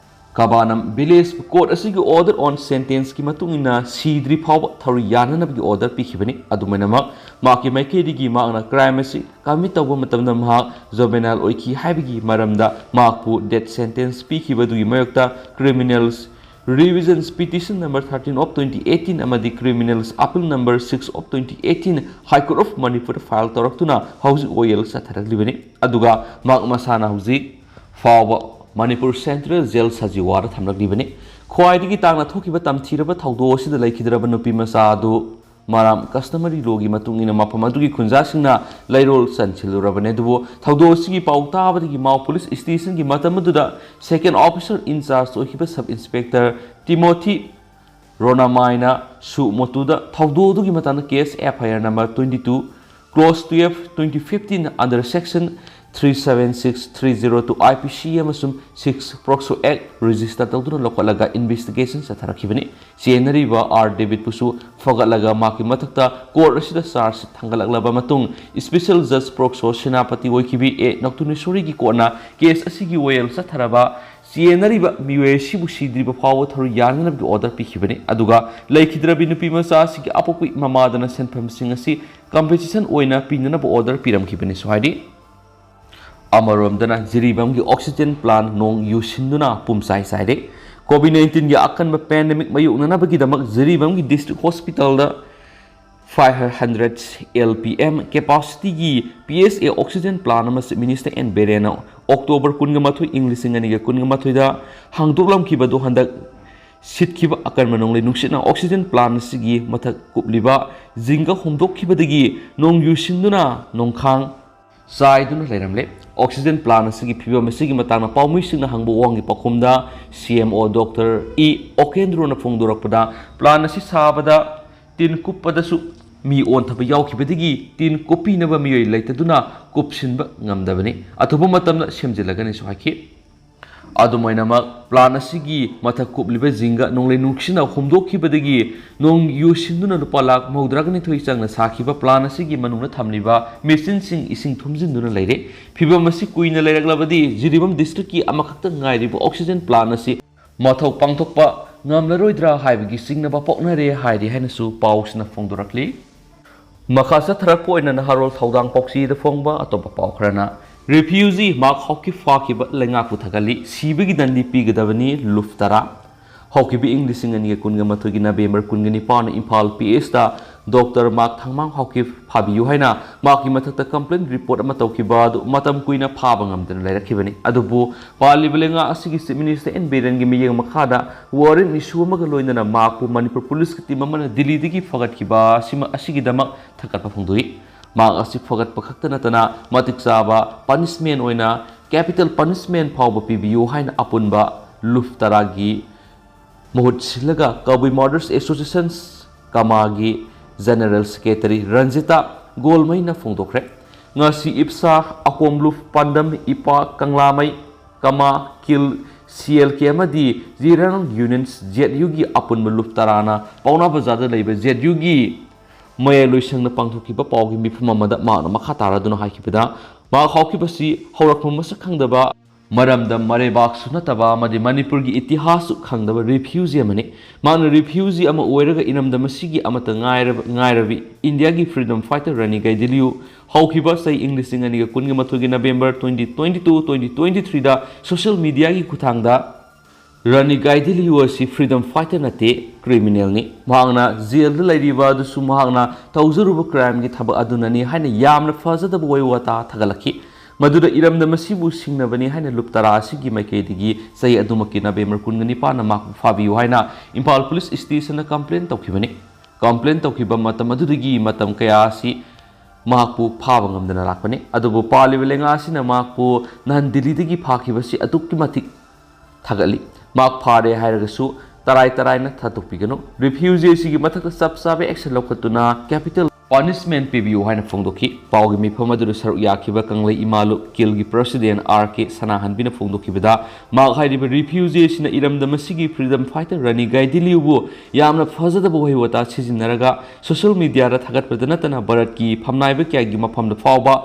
ꯀꯕꯥꯅꯝ ꯚꯤꯂꯦꯖ꯫ ꯀꯣꯔꯠ ꯑꯁꯤꯒꯤ ꯑꯣꯔꯗꯔ ꯑꯣꯟ ꯁꯦꯟꯇꯦꯟꯁꯀꯤ ꯃꯇꯨꯡ ꯏꯟꯅ ꯁꯤꯗ꯭ꯔꯤ ꯐꯥꯎꯕ ꯊꯧꯔꯤ ꯌꯥꯟꯅꯅꯕꯒꯤ ꯑꯣꯔꯗꯔ ꯄꯤꯈꯤꯕꯅꯤ꯫ ꯑꯗꯨꯃꯥꯏꯅꯃꯛ ꯃꯍꯥꯛꯀꯤ ꯃꯥꯏꯀꯩꯗꯒꯤ ꯃꯍꯥꯛꯅ ꯀ꯭ꯔꯥꯏꯝ ꯑꯁꯤ ꯀꯃꯤꯠ ꯇꯧꯕ ꯃꯇꯝꯗ ꯃꯍꯥꯛ ꯖꯣꯕꯦꯅꯥꯏꯜ ꯑꯣꯏꯈꯤ ꯍꯥꯏꯕꯒꯤ ꯃꯔꯝꯗ ꯃꯍꯥꯛꯄꯨ ꯗꯦꯠ ꯁꯦꯟꯇꯦꯟꯁ ꯄꯤꯈꯤꯕꯗꯨꯒꯤ ꯃꯥꯌꯣꯛꯇ criminals revision petition number thirteen of twenty eighteen ꯑꯃꯗꯤ criminals appeal number six of twenty eighteen high court of ꯃꯅꯤꯄꯨꯔꯗ ꯐꯥꯏꯜ ꯇꯧꯔꯛꯇꯨꯅ ꯍꯧꯖꯤꯛ ꯑꯣꯌꯦꯜ ꯆꯠꯊꯔꯛꯂꯤꯕꯅꯤ꯫ ꯑꯗꯨꯒ ꯃꯍꯥꯛ ꯃꯁꯥꯅ ꯍꯧꯖꯤꯛ ꯐꯥꯎꯕ ꯃꯅꯤꯄꯨꯔ ꯁꯦꯟꯇ꯭ꯔꯦꯜ ꯖꯦꯜ ꯁꯖꯤꯋꯥꯗ ꯊꯝꯂꯛꯂꯤꯕꯅꯤ꯫ ꯈ꯭ꯋꯥꯏꯗꯒꯤ ꯇꯥꯡꯅ ꯊꯣꯛꯈꯤꯕ ꯇꯝꯊꯤꯔꯕ ꯊꯧꯗꯣꯛ ꯑꯁꯤꯗ ꯂꯩꯈꯤꯗ꯭ꯔꯕ ꯅꯨꯄꯤ ꯃꯆꯥ ꯑꯗꯨ ꯃꯔꯥꯝ ꯀꯁꯇꯃꯔꯤ ꯂꯣꯒꯤ ꯃꯇꯨꯡ ꯏꯟꯅ ꯃꯐꯝ ꯑꯗꯨꯒꯤ ꯈꯨꯟꯖꯥꯁꯤꯡꯅ ꯂꯩꯔꯣꯜ ꯆꯟꯁꯤꯜꯂꯨꯔꯕꯅꯤ꯫ ꯑꯗꯨꯕꯨ ꯊꯧꯗꯣꯛ ꯑꯁꯤꯒꯤ ꯄꯥꯎ ꯇꯥꯕꯗꯒꯤ ꯃꯥꯎ ꯄꯨꯂꯤꯁ ꯁ꯭ꯇꯦꯁꯟꯒꯤ ꯃꯇꯝ ꯑꯗꯨꯗ ꯁꯦꯀꯦꯟ ꯑꯣꯐꯤꯁꯔ ꯏꯟ ꯆꯥꯔꯖ ꯑꯣꯏꯈꯤꯕ ꯁꯕ ꯏꯟꯁꯄꯦꯛꯇꯔ ꯇꯤꯃꯣꯊꯤ ꯔꯣꯅꯥꯃꯥꯏꯅ ꯁꯨ ꯃꯣꯇꯨꯗ ꯊꯧꯗꯣꯛ ꯑꯗꯨꯒꯤ ꯃꯇꯥꯡꯗ case F I R number twenty two, clause twelve, twenty fifteen, under section three seven six, three zero two I P C A ꯑꯃꯁꯨꯡ six POCSO Act register ꯇꯧꯗꯨꯅ ꯂꯧꯈꯠꯂꯒ ꯏꯟꯚꯦꯁꯇꯤꯒꯦꯁꯟ ꯆꯠꯊꯔꯛꯈꯤꯕꯅꯤ꯫ ꯆꯦꯟꯅꯔꯤꯕ ꯑꯥꯔ ꯗꯦꯕꯤꯠꯄꯨꯁꯨ ꯐꯒꯠꯂꯒ ꯃꯍꯥꯛꯀꯤ ꯃꯊꯛꯇ ꯀꯣꯔꯠ ꯑꯁꯤꯗ ꯆꯥꯔꯖ ꯊꯥꯡꯒꯠꯂꯛꯂꯕ ꯃꯇꯨꯡ, ꯏꯁꯄꯤꯁꯦꯜ ꯖꯖ ꯄ꯭ꯔꯣꯛꯁꯣ ꯁꯦꯅꯥꯄꯇꯤ ꯑꯣꯏꯈꯤꯕꯤ ꯑꯦ ꯅꯣꯛꯇꯨꯅꯦꯁꯣꯔꯤꯒꯤ ꯀꯣꯔꯠꯅ ꯀꯦꯁ ꯑꯁꯤꯒꯤ ꯋꯥꯌꯦꯜ ꯆꯠꯊꯔꯕ ꯆꯦꯟꯅꯔꯤꯕ ꯃꯤꯑꯣꯏ ꯑꯁꯤꯕꯨ ꯁꯤꯗ꯭ꯔꯤꯕ ꯐꯥꯎꯕ ꯊꯧꯔꯤ ꯌꯥꯟꯅꯅꯕꯒꯤ ꯑꯣꯔꯗꯔ ꯄꯤꯈꯤꯕꯅꯤ꯫ ꯑꯗꯨꯒ ꯂꯩꯈꯤꯗ꯭ꯔꯕꯤ ꯅꯨꯄꯤ ꯃꯆꯥ ꯑꯁꯤꯒꯤ ꯑꯄꯣꯛꯄꯤ ꯃꯃꯥꯗꯅ ꯁꯦꯟꯐꯝꯁꯤꯡ ꯑꯁꯤ ꯀꯝꯄꯦꯟꯁꯦꯁꯟ ꯑꯣꯏꯅ ꯄꯤꯅꯅꯕ ꯑꯣꯔꯗꯔ ꯄꯤꯔꯝꯈꯤꯕꯅꯤꯁꯨ ꯍꯥꯏꯔꯤ꯫ ꯑꯃꯔꯣꯝꯗꯅ ꯖꯤꯔꯤꯕꯥꯝꯒꯤ ꯑꯣꯛꯁꯤꯖꯦꯟ ꯄ꯭ꯂꯥꯟ ꯅꯣꯡ ꯌꯨꯁꯤꯟꯗꯨꯅ ꯄꯨꯝꯆꯥꯏ ꯆꯥꯏꯔꯦ꯫ ꯀꯣꯚꯤꯗ ꯅꯥꯏꯟꯇꯤꯟꯒꯤ ꯑꯀꯟꯕ ꯄꯦꯟꯗꯦꯃꯤꯛ ꯃꯥꯌꯣꯛꯅꯅꯕꯒꯤꯗꯃꯛ ꯖꯤꯔꯤꯕꯥꯝꯒꯤ ꯗꯤꯁꯇ꯭ꯔꯤꯛ ꯍꯣꯁꯄꯤꯇꯥꯜꯗ five hundred L P M capacityꯒꯤ P S A oxygen plant ꯑꯃ Chief Minister N Birenꯅ October ꯀꯨꯟꯒ ꯃꯥꯊꯣꯏ, ꯏꯪ ꯂꯤꯁꯤꯡ ꯑꯅꯤꯒ ꯀꯨꯟꯒ ꯃꯥꯊꯣꯏꯗ ꯍꯥꯡꯗꯣꯛꯂꯝꯈꯤꯕꯗꯨ ꯍꯟꯗꯛ ꯁꯤꯠꯈꯤꯕ ꯑꯀꯟꯕ ꯅꯣꯡꯂꯩ ꯅꯨꯡꯁꯤꯠꯅ oxygen plant ꯑꯁꯤꯒꯤ ꯃꯊꯛ ꯀꯨꯞꯂꯤꯕ zinꯒ ꯍꯣꯝꯗꯣꯛꯈꯤꯕꯗꯒꯤ ꯅꯣꯡ ꯌꯨꯁꯤꯟꯗꯨꯅ ꯅꯣꯡꯈꯥꯡ ꯆꯥꯏꯗꯨꯅ ꯂꯩꯔꯝꯂꯦ꯫ Oxygen plant ꯑꯁꯤꯒꯤ ꯐꯤꯕꯝ ꯑꯁꯤꯒꯤ ꯃꯇꯥꯡꯗ ꯄꯥꯎꯃꯤꯁꯤꯡꯅ ꯍꯪꯕ ꯋꯥꯍꯪꯒꯤ ꯄꯥꯎꯈꯨꯝꯗ C M O Doctor E Okendrona ꯐꯣꯡꯗꯣꯔꯛꯄꯗ, plant ꯑꯁꯤ ꯁꯥꯕꯗ ꯇꯤꯟ ꯀꯨꯞꯄꯗꯁꯨ ꯃꯤ ꯑꯣꯟꯊꯕ ꯌꯥꯎꯈꯤꯕꯗꯒꯤ ꯇꯤꯟ ꯀꯨꯞꯄꯤꯅꯕ ꯃꯤꯑꯣꯏ ꯂꯩꯇꯗꯨꯅ ꯀꯨꯞꯁꯤꯟꯕ ꯉꯝꯗꯕꯅꯤ꯫ ꯑꯊꯨꯕ ꯃꯇꯝꯗ ꯁꯦꯝꯖꯤꯜꯂꯒꯅꯤꯁꯨ ꯍꯥꯏꯈꯤ꯫ ꯑꯗꯨꯝ ꯑꯣꯏꯅꯃꯛ, plant ꯑꯁꯤꯒꯤ ꯃꯊꯛ ꯀꯨꯞꯂꯤꯕ zinꯒ ꯅꯣꯡꯂꯩ ꯅꯨꯡꯁꯤꯠꯅ ꯍꯣꯝꯗꯣꯛꯈꯤꯕꯗꯒꯤ ꯅꯣꯡ ꯌꯨꯁꯤꯟꯗꯨꯅ ꯂꯨꯄꯥ ꯂꯥꯈ ꯃꯧꯗ꯭ꯔꯥꯒ ꯅꯤꯊꯣꯏ ꯆꯪꯅ ꯁꯥꯈꯤꯕ plant ꯑꯁꯤꯒꯤ ꯃꯅꯨꯡꯗ ꯊꯝꯂꯤꯕ machineꯁꯤꯡ ꯏꯁꯤꯡ ꯊꯨꯝꯖꯤꯟꯗꯨꯅ ꯂꯩꯔꯦ꯫ ꯐꯤꯕꯝ ꯑꯁꯤ ꯀꯨꯏꯅ ꯂꯩꯔꯛꯂꯕꯗꯤ ꯖꯤꯔꯤꯕꯥꯝ districtꯀꯤ ꯑꯃꯈꯛꯇ ꯉꯥꯏꯔꯤꯕ oxygen plant ꯑꯁꯤ ꯃꯊꯧ ꯄꯥꯡꯊꯣꯛꯄ ꯉꯝꯂꯔꯣꯏꯗ꯭ꯔꯥ ꯍꯥꯏꯕꯒꯤ ꯆꯤꯡꯅꯕ ꯄꯣꯛꯅꯔꯦ ꯍꯥꯏꯔꯤ ꯍꯥꯏꯅꯁꯨ ꯄꯥꯎꯁꯤꯅ ꯐꯣꯡꯗꯣꯔꯛꯂꯤ꯫ ꯃꯈꯥ ꯆꯠꯊꯔꯛꯄ ꯑꯣꯏꯅ ꯅꯍꯥꯔꯣꯜ ꯊꯧꯗꯥꯡ ꯄꯥꯎꯆꯦꯗ ꯐꯣꯡꯕ ꯑꯇꯣꯞꯄ ꯄꯥꯎ ꯈꯔꯅ, refugee ꯃꯥꯔꯛ ꯍꯥꯎꯀꯤꯞ ꯐꯥꯈꯤꯕ ꯂꯩꯉꯥꯛꯄꯨ ꯊꯥꯒꯠꯂꯤ, ꯁꯤꯕꯒꯤ ꯗꯟꯗꯤ ꯄꯤꯒꯗꯕꯅꯤ ꯂꯨꯞ ꯇꯔꯥ꯫ ꯍꯧꯈꯤꯕ ꯏꯪ ꯂꯤꯁꯤꯡ ꯑꯅꯤꯒ ꯀꯨꯟꯒ ꯃꯥꯊꯣꯏꯒꯤ November ꯀꯨꯟꯒ ꯅꯤꯄꯥꯟꯗ Imphal P Sꯇ Doctor mark ꯊꯥꯡꯃꯥꯡ Haokip ꯐꯥꯕꯤꯌꯨ ꯍꯥꯏꯅ ꯃꯍꯥꯛꯀꯤ ꯃꯊꯛꯇ complaint report ꯑꯃ ꯇꯧꯈꯤꯕ ꯑꯗꯨ ꯃꯇꯝ ꯀꯨꯏꯅ ꯐꯥꯕ ꯉꯝꯗꯅ ꯂꯩꯔꯛꯈꯤꯕꯅꯤ꯫ ꯑꯗꯨꯕꯨ ꯄꯥꯜꯂꯤꯕ ꯂꯩꯉꯥꯛ ꯑꯁꯤꯒꯤ Chief Minister N Birenꯒꯤ ꯃꯤꯠꯌꯦꯡ ꯃꯈꯥꯗ warrant issue ꯑꯃꯒ ꯂꯣꯏꯅꯅ ꯃꯍꯥꯛꯄꯨ ꯃꯅꯤꯄꯨꯔ ꯄꯨꯂꯤꯁꯀꯤ team ꯑꯃꯅ ꯗꯤꯜꯂꯤꯗꯒꯤ ꯐꯒꯠꯈꯤꯕ ꯑꯁꯤꯃ-, ꯑꯁꯤꯒꯤꯗꯃꯛ ꯊꯥꯒꯠꯄ ꯐꯣꯡꯗꯣꯛꯏ꯫ ꯃꯍꯥꯛ ꯑꯁꯤ ꯐꯒꯠꯄ ꯈꯛꯇ ꯅꯠꯇꯅ ꯃꯇꯤꯛ ꯆꯥꯕ punishment ꯑꯣꯏꯅ capital punishment ꯐꯥꯎꯕ ꯄꯤꯕꯤꯌꯨ ꯍꯥꯏꯅ ꯑꯄꯨꯟꯕ ꯂꯨꯞ ꯇꯔꯥꯒꯤ ꯃꯍꯨꯠ ꯁꯤꯜꯂꯒ ꯀꯕꯨꯏ Martyrs Association ꯀꯃꯥꯒꯤ General Secretary Ranjita ꯒꯣꯜꯃꯩꯅ ꯐꯣꯡꯗꯣꯛꯈ꯭ꯔꯦ꯫ ꯉꯁꯤ ꯏꯞꯁꯥ, ꯑꯀꯣꯝ ꯂꯨꯞ, ꯄꯥꯟꯗꯝ, ꯏꯄꯥ, ꯀꯪꯂꯥꯃꯩ, ꯀꯃꯥ, ꯀꯤꯜ, C L K ꯑꯃꯗꯤ ꯖꯤꯔꯥꯡ Unions Z Uꯒꯤ ꯑꯄꯨꯟꯕ ꯂꯨꯞ ꯇꯔꯥꯅ ꯄꯥꯎꯅꯥ ꯕꯖꯥꯔꯗ ꯂꯩꯕ Z Uꯒꯤ ꯃꯌꯥꯏ ꯂꯣꯏꯁꯪꯗ ꯄꯥꯡꯊꯣꯛꯈꯤꯕ ꯄꯥꯎꯒꯤ ꯃꯤꯐꯝ ꯑꯃꯗ ꯃꯍꯥꯛꯅ ꯃꯈꯥ ꯇꯥꯔꯗꯨꯅ ꯍꯥꯏꯈꯤꯕꯗ, ꯃꯍꯥꯛ ꯍꯧꯈꯤꯕꯁꯤ ꯍꯧꯔꯛꯐꯝ ꯃꯁꯛ ꯈꯪꯗꯕ, ꯃꯔꯝꯗꯝ ꯃꯔꯩꯕꯥꯛꯁꯨ ꯅꯠꯇꯕ ꯑꯃꯗꯤ ꯃꯅꯤꯄꯨꯔꯒꯤ ꯏꯇꯤꯍꯥꯁꯁꯨ ꯈꯪꯗꯕ refugee ꯑꯃꯅꯤ꯫ ꯃꯍꯥꯛꯅ refugee ꯑꯃ ꯑꯣꯏꯔꯒ ꯏꯔꯝꯗꯝ ꯑꯁꯤꯒꯤ ꯑꯃꯠꯇ ꯉꯥꯏꯔꯕ, ꯉꯥꯏꯔꯕꯤ ꯏꯟꯗꯤꯌꯥꯒꯤ freedom fighter ꯔꯥꯅꯤ ꯒꯥꯏꯗꯤꯟꯂꯤꯌꯨ ꯍꯧꯈꯤꯕ ꯆꯍꯤ ꯏꯪ ꯂꯤꯁꯤꯡ ꯑꯅꯤꯒ ꯀꯨꯟꯒ ꯃꯥꯊꯣꯏꯒꯤ November twenty twenty-two, twenty twenty-threeꯗ social mediaꯒꯤ ꯈꯨꯠꯊꯥꯡꯗ ꯔꯥꯅꯤ ꯒꯥꯏꯗꯤꯟꯂꯤꯌꯨ ꯑꯁꯤ freedom fighter ꯅꯠꯇꯦ, criminal ꯅꯤ꯫ ꯃꯍꯥꯛꯅ ꯖꯦꯜꯗ ꯂꯩꯔꯤꯕ ꯑꯗꯨꯁꯨ ꯃꯍꯥꯛꯅ ꯇꯧꯖꯔꯨꯕ crime ꯒꯤ ꯊꯕꯛ ꯑꯗꯨꯅꯅꯤ ꯍꯥꯏꯅ ꯌꯥꯝꯅ ꯐꯖꯗꯕ ꯋꯥꯍꯩ ꯋꯥꯇꯥ ꯊꯥꯒꯠꯂꯛꯈꯤ꯫ ꯃꯗꯨꯗ ꯏꯔꯝꯗꯝ ꯑꯁꯤꯕꯨ ꯁꯤꯡꯅꯕꯅꯤ ꯍꯥꯏꯅ ꯂꯨꯞ ꯇꯔꯥ ꯑꯁꯤꯒꯤ ꯃꯥꯏꯀꯩꯗꯒꯤ ꯆꯍꯤ ꯑꯗꯨꯃꯛꯀꯤ November ꯀꯨꯟꯒ ꯅꯤꯄꯥꯟꯗ ꯃꯍꯥꯛꯄꯨ ꯐꯥꯕꯤꯌꯨ ꯍꯥꯏꯅ ꯏꯝꯐꯥꯜ police station ꯗ complain ꯇꯧꯈꯤꯕꯅꯤ꯫ Complain ꯇꯧꯈꯤꯕ ꯃꯇꯝ ꯑꯗꯨꯗꯒꯤ ꯃꯇꯝ ꯀꯌꯥ ꯑꯁꯤ ꯃꯍꯥꯛꯄꯨ ꯐꯥꯕ ꯉꯝꯗꯅ ꯂꯥꯛꯄꯅꯤ꯫ ꯑꯗꯨꯕꯨ ꯄꯥꯜꯂꯤꯕ ꯂꯩꯉꯥꯛ ꯑꯁꯤꯅ ꯃꯍꯥꯛꯄꯨ ꯅꯍꯥꯟ ꯗꯤꯜꯂꯤꯗꯒꯤ ꯐꯥꯈꯤꯕꯁꯤ ꯑꯗꯨꯛꯀꯤ ꯃꯇꯤꯛ ꯊꯥꯒꯠꯂꯤ꯫ ꯃꯍꯥꯛ ꯐꯥꯔꯦ ꯍꯥꯏꯔꯒꯁꯨ ꯇꯔꯥꯏ ꯇꯔꯥꯏꯅ ꯊꯥꯗꯣꯛꯄꯤꯒꯅꯨ꯫ Refugee ꯑꯁꯤꯒꯤ ꯃꯊꯛꯇ ꯆꯞ ꯆꯥꯕ action ꯂꯧꯈꯠꯇꯨꯅ capital punishment ꯄꯤꯕꯤꯌꯨ ꯍꯥꯏꯅ ꯐꯣꯡꯗꯣꯛꯈꯤ꯫ ꯄꯥꯎꯒꯤ ꯃꯤꯐꯝ ꯑꯗꯨꯗ ꯁꯔꯨꯛ ꯌꯥꯈꯤꯕ ꯀꯪꯂꯩ ꯏꯃꯥ ꯂꯨꯞ ꯀꯤꯜꯒꯤ president ꯑꯥꯔ ꯀꯦ ꯁꯅꯥꯍꯟꯕꯤꯅ ꯐꯣꯡꯗꯣꯛꯈꯤꯕꯗ, ꯃꯍꯥꯛ ꯍꯥꯏꯔꯤꯕ refugee ꯑꯁꯤꯅ ꯏꯔꯝꯗꯝ ꯑꯁꯤꯒꯤ freedom fighter ꯔꯥꯅꯤ ꯒꯥꯏꯗꯤꯟꯂꯤꯌꯨꯕꯨ ꯌꯥꯝꯅ ꯐꯖꯗꯕ ꯋꯥꯍꯩ ꯋꯥꯇꯥ ꯁꯤꯖꯤꯟꯅꯔꯒ social media ꯗ ꯊꯥꯒꯠꯄꯗ ꯅꯠꯇꯅ ꯚꯥꯔꯠꯀꯤ ꯐꯝꯅꯥꯏꯕ ꯀꯌꯥꯒꯤ ꯃꯐꯝꯗ ꯐꯥꯎꯕ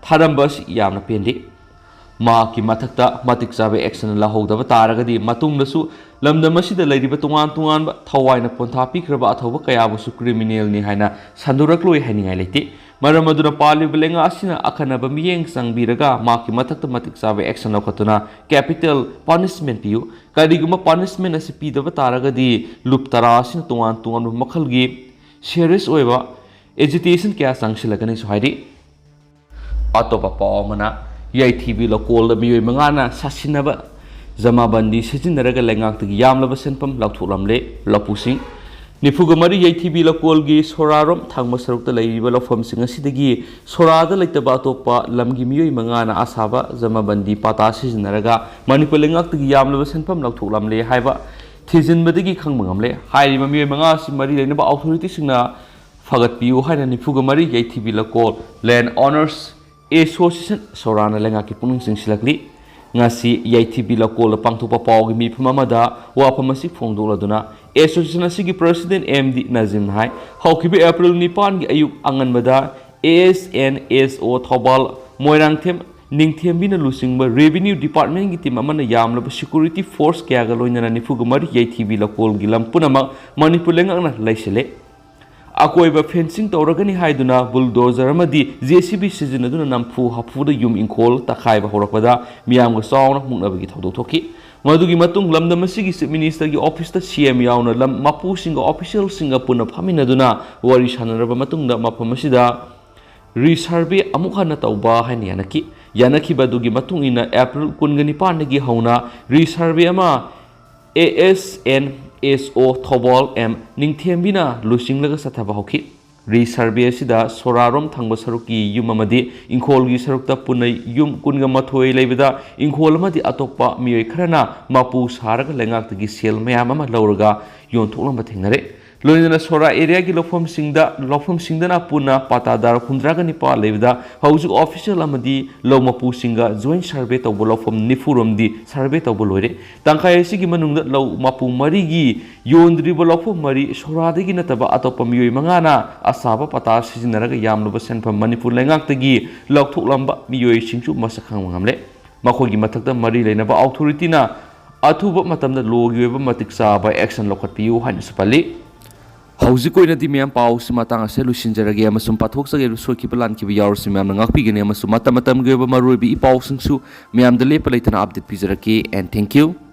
ꯊꯥꯔꯝꯕ ꯑꯁꯤ ꯌꯥꯝꯅ ꯄꯦꯟꯗꯦ꯫ ꯃꯍꯥꯛꯀꯤ ꯃꯊꯛꯇ ꯃꯇꯤꯛ ꯆꯥꯕ action ꯂꯧꯍꯧꯗꯕ ꯇꯥꯔꯒꯗꯤ ꯃꯇꯨꯡꯗꯁꯨ ꯂꯝꯗꯝ ꯑꯁꯤꯗ ꯂꯩꯔꯤꯕ ꯇꯣꯉꯥꯟ ꯇꯣꯉꯥꯟꯕ ꯊꯋꯥꯏꯅ ꯄꯣꯟꯊꯥ ꯄꯤꯈ꯭ꯔꯕ ꯑꯊꯧꯕ ꯀꯌꯥꯕꯨꯁꯨ criminal ꯅꯤ ꯍꯥꯏꯅ ꯁꯟꯗꯣꯔꯛꯂꯣꯏ ꯍꯥꯏꯅꯤꯡꯉꯥꯏ ꯂꯩꯇꯦ꯫ ꯃꯔꯝ ꯑꯗꯨꯅ ꯄꯥꯜꯂꯤꯕ ꯂꯩꯉꯥꯛ ꯑꯁꯤꯅ ꯑꯈꯟꯅꯕ ꯃꯤꯠꯌꯦꯡ ꯆꯪꯕꯤꯔꯒ ꯃꯍꯥꯛꯀꯤ ꯃꯊꯛꯇ ꯃꯇꯤꯛ ꯆꯥꯕ action ꯂꯧꯈꯠꯇꯨꯅ capital punishment ꯄꯤꯌꯨ꯫ ꯀꯔꯤꯒꯨꯝꯕ punishment ꯑꯁꯤ ꯄꯤꯗꯕ ꯇꯥꯔꯒꯗꯤ ꯂꯨꯞ ꯇꯔꯥ ꯑꯁꯤꯅ ꯇꯣꯉꯥꯟ ꯇꯣꯉꯥꯟꯕ ꯃꯈꯜꯒꯤ serious ꯑꯣꯏꯕ agitation ꯀꯌꯥ ꯆꯪꯁꯤꯜꯂꯛꯀꯅꯤꯁꯨ ꯍꯥꯏꯔꯤ꯫ ꯑꯇꯣꯞꯄ ꯄꯥꯎ ꯑꯃꯅ, ꯌꯥꯏꯊꯤꯕꯤ ꯂꯧꯀꯣꯜꯗ ꯃꯤꯑꯣꯏ ꯃꯉꯥꯅ ꯁꯥꯁꯤꯟꯅꯕ ꯖꯃꯥꯕꯟꯗꯤ ꯁꯤꯖꯤꯟꯅꯔꯒ ꯂꯩꯉꯥꯛꯇꯒꯤ ꯌꯥꯝꯂꯕ ꯁꯦꯟꯐꯝ ꯂꯧꯊꯣꯛꯂꯝꯂꯦ꯫ ꯂꯧꯄꯨꯁꯤꯡ ꯅꯤꯐꯨꯒ ꯃꯔꯤ ꯌꯥꯏꯊꯤꯕꯤ ꯂꯧꯀꯣꯜꯒꯤ ꯁꯣꯔꯥꯔꯣꯝ ꯊꯪꯕ ꯁꯔꯨꯛꯇ ꯂꯩꯔꯤꯕ ꯂꯧꯐꯝꯁꯤꯡ ꯑꯁꯤꯗꯒꯤ ꯁꯣꯔꯥꯗ ꯂꯩꯇꯕ ꯑꯇꯣꯞꯄ ꯂꯝꯒꯤ ꯃꯤꯑꯣꯏ ꯃꯉꯥꯅ ꯑꯁꯥꯕ ꯖꯃꯥꯕꯟꯗꯤ ꯄꯥꯇꯥ ꯁꯤꯖꯤꯟꯅꯔꯒ ꯃꯅꯤꯄꯨꯔ ꯂꯩꯉꯥꯛꯇꯒꯤ ꯌꯥꯝꯂꯕ ꯁꯦꯟꯐꯝ ꯂꯧꯊꯣꯛꯂꯝꯂꯦ ꯍꯥꯏꯕ ꯊꯤꯖꯤꯟꯕꯗꯒꯤ ꯈꯪꯕ ꯉꯝꯂꯦ꯫ ꯍꯥꯏꯔꯤꯕ ꯃꯤꯑꯣꯏ ꯃꯉꯥ ꯑꯁꯤ ꯃꯔꯤ ꯂꯩꯅꯕ authority ꯁꯤꯡꯅ ꯐꯒꯠꯄꯤꯌꯨ ꯍꯥꯏꯅ ꯅꯤꯐꯨꯒ ꯃꯔꯤ ꯌꯥꯏꯊꯤꯕꯤ ꯂꯧꯀꯣꯜ Land Owners Association ꯁꯣꯔꯥꯅ ꯂꯩꯉꯥꯛꯀꯤ ꯄꯨꯛꯅꯤꯡ ꯆꯤꯡꯁꯤꯜꯂꯛꯂꯤ꯫ ꯉꯁꯤ ꯌꯥꯏꯊꯤꯕꯤ ꯂꯧꯀꯣꯜꯗ ꯄꯥꯡꯊꯣꯛꯄ ꯄꯥꯎꯒꯤ ꯃꯤꯐꯝ ꯑꯃꯗ ꯋꯥꯐꯝ ꯑꯁꯤ ꯐꯣꯡꯗꯣꯛꯂꯗꯨꯅ association ꯑꯁꯤꯒꯤ president ꯑꯦꯝ ꯗꯤ ꯅꯖꯤꯝꯅ ꯍꯥꯏ, ꯍꯧꯈꯤꯕ April ꯅꯤꯄꯥꯟꯒꯤ ꯑꯌꯨꯛ ꯑꯉꯟꯕꯗ ꯑꯦ ꯑꯦꯁ ꯑꯦꯟ ꯑꯦꯁ ꯑꯣ ꯊꯧꯕꯥꯜ, ꯃꯣꯏꯔꯥꯡꯊꯦꯝ, ꯅꯤꯡꯊꯦꯝꯕꯤꯅ ꯂꯨꯆꯤꯡꯕ revenue department ꯀꯤ team ꯑꯃꯅ ꯌꯥꯝꯂꯕ security force ꯀꯌꯥꯒ ꯂꯣꯏꯅꯅ ꯅꯤꯐꯨꯒ ꯃꯔꯤ ꯌꯥꯏꯊꯤꯕꯤ ꯂꯧꯀꯣꯜꯒꯤ ꯂꯝ ꯄꯨꯝꯅꯃꯛ ꯃꯅꯤꯄꯨꯔ ꯂꯩꯉꯥꯛꯅ ꯂꯩꯁꯤꯜꯂꯦ꯫ ꯑꯀꯣꯏꯕ fencing ꯇꯧꯔꯒꯅꯤ ꯍꯥꯏꯗꯨꯅ bulldozer ꯑꯃꯗꯤ J C B ꯁꯤꯖꯤꯟꯅꯗꯨꯅ ꯅꯝꯐꯨ ꯍꯥꯐꯨꯗ ꯌꯨꯝ ꯏꯪꯈꯣꯜ ꯇꯛꯈꯥꯏꯕ ꯍꯧꯔꯛꯄꯗ ꯃꯤꯌꯥꯝꯒ ꯆꯥꯎꯅ ꯃꯨꯛꯅꯕꯒꯤ ꯊꯧꯗꯣꯛ ꯊꯣꯛꯈꯤ꯫ ꯃꯗꯨꯒꯤ ꯃꯇꯨꯡ ꯂꯝꯗꯝ ꯑꯁꯤꯒꯤ Chief Minister ꯒꯤ office ꯇ C M ꯌꯥꯎꯅ ꯂꯝ ꯃꯄꯨꯁꯤꯡꯒ official ꯁꯤꯡꯒ ꯄꯨꯟꯅ ꯐꯝꯃꯤꯟꯅꯗꯨꯅ ꯋꯥꯔꯤ ꯁꯥꯟꯅꯔꯕ ꯃꯇꯨꯡꯗ ꯃꯐꯝ ꯑꯁꯤꯗ resurvey ꯑꯃꯨꯛ ꯍꯟꯅ ꯇꯧꯕ ꯍꯥꯏꯅ ꯌꯥꯅꯈꯤ꯫ ꯌꯥꯅꯈꯤꯕ ꯑꯗꯨꯒꯤ ꯃꯇꯨꯡ ꯏꯟꯅ April ꯀꯨꯟꯒ ꯅꯤꯄꯥꯟꯗꯒꯤ ꯍꯧꯅ resurvey ꯑꯃ A S N S O Thoubal M ꯅꯤꯡꯊꯦꯝꯕꯤꯅ ꯂꯨꯆꯤꯡꯂꯒ ꯆꯠꯊꯕ ꯍꯧꯈꯤ꯫ Resurvey ꯑꯁꯤꯗ ꯁꯣꯔꯥꯔꯣꯝ ꯊꯪꯕ ꯁꯔꯨꯛꯀꯤ ꯌꯨꯝ ꯑꯃꯗꯤ ꯏꯪꯈꯣꯜꯒꯤ ꯁꯔꯨꯛꯇ ꯄꯨꯟꯅ ꯌꯨꯝ ꯀꯨꯟꯒ ꯃꯥꯊꯣꯏ ꯂꯩꯕꯗ ꯏꯪꯈꯣꯜ ꯑꯃꯗꯤ ꯑꯇꯣꯞꯄ ꯃꯤꯑꯣꯏ ꯈꯔꯅ ꯃꯄꯨ ꯁꯥꯔꯒ ꯂꯩꯉꯥꯛꯇꯒꯤ ꯁꯦꯜ ꯃꯌꯥꯝ ꯑꯃ ꯂꯧꯔꯒ ꯌꯣꯟꯊꯣꯛꯂꯝꯕ ꯊꯦꯡꯅꯔꯦ꯫ ꯂꯣꯏꯅꯅ ꯁꯣꯔꯥ area ꯒꯤ ꯂꯧꯐꯝꯁꯤꯡꯗ, ꯂꯧꯐꯝꯁꯤꯡꯗꯅ ꯄꯨꯟꯅ ꯄꯥꯇꯥꯗꯥꯔ ꯍꯨꯝꯗ꯭ꯔꯥꯒ ꯅꯤꯄꯥꯜ ꯂꯩꯕꯗ ꯍꯧꯖꯤꯛ official ꯑꯃꯗꯤ ꯂꯧ ꯃꯄꯨꯁꯤꯡꯒ joint survey ꯇꯧꯕ ꯂꯧꯐꯝ ꯅꯤꯐꯨ ꯔꯣꯝꯗꯤ survey ꯇꯧꯕ ꯂꯣꯏꯔꯦ꯫ ꯇꯪꯈꯥꯏ ꯑꯁꯤꯒꯤ ꯃꯅꯨꯡꯗ ꯂꯧ ꯃꯄꯨ ꯃꯔꯤꯒꯤ ꯌꯣꯟꯗ꯭ꯔꯤꯕ ꯂꯧꯐꯝ ꯃꯔꯤ ꯁꯣꯔꯥꯗꯒꯤ ꯅꯠꯇꯕ ꯑꯇꯣꯞꯄ ꯃꯤꯑꯣꯏ ꯃꯉꯥꯅ ꯑꯁꯥꯕ ꯄꯇꯥ ꯁꯤꯖꯤꯟꯅꯔꯒ ꯌꯥꯝꯂꯕ ꯁꯦꯟꯐꯝ ꯃꯅꯤꯄꯨꯔ ꯂꯩꯉꯥꯛꯇꯒꯤ ꯂꯧꯊꯣꯛꯂꯝꯕ ꯃꯤꯑꯣꯏꯁꯤꯡꯁꯨ ꯃꯁꯛ ꯈꯪꯕ ꯉꯝꯂꯦ꯫ ꯃꯈꯣꯏꯒꯤ ꯃꯊꯛꯇ ꯃꯔꯤ ꯂꯩꯅꯕ authority ꯅ ꯑꯊꯨꯕ ꯃꯇꯝꯗ law ꯒꯤ ꯑꯣꯏꯕ ꯃꯇꯤꯛ ꯆꯥꯕ action ꯂꯧꯈꯠꯄꯤꯌꯨ ꯍꯥꯏꯅꯁꯨ ꯄꯜꯂꯤ꯫ ꯍꯧꯖꯤꯛ ꯑꯣꯏꯅꯗꯤ ꯃꯌꯥꯝ ꯄꯥꯎꯁꯤ ꯃꯇꯥꯡ ꯑꯁꯤꯗ ꯂꯣꯏꯁꯤꯟꯖꯔꯒꯦ ꯑꯃꯁꯨꯡ ꯄꯥꯊꯣꯛꯆꯒꯦ, ꯁꯣꯏꯈꯤꯕ ꯂꯥꯟꯈꯤꯕ ꯌꯥꯎꯔꯁꯨ ꯃꯌꯥꯝꯅ ꯉꯥꯛꯄꯤꯒꯅꯤ ꯑꯃꯁꯨꯡ ꯃꯇꯝ ꯃꯇꯝꯒꯤ ꯑꯣꯏꯕ ꯃꯔꯨꯑꯣꯏꯕ ꯏ ꯄꯥꯎꯁꯤꯡꯁꯨ ꯃꯌꯥꯝꯗ ꯂꯦꯞꯄ ꯂꯩꯇꯅ update ꯄꯤꯖꯔꯛꯀꯦ꯫ And thank you.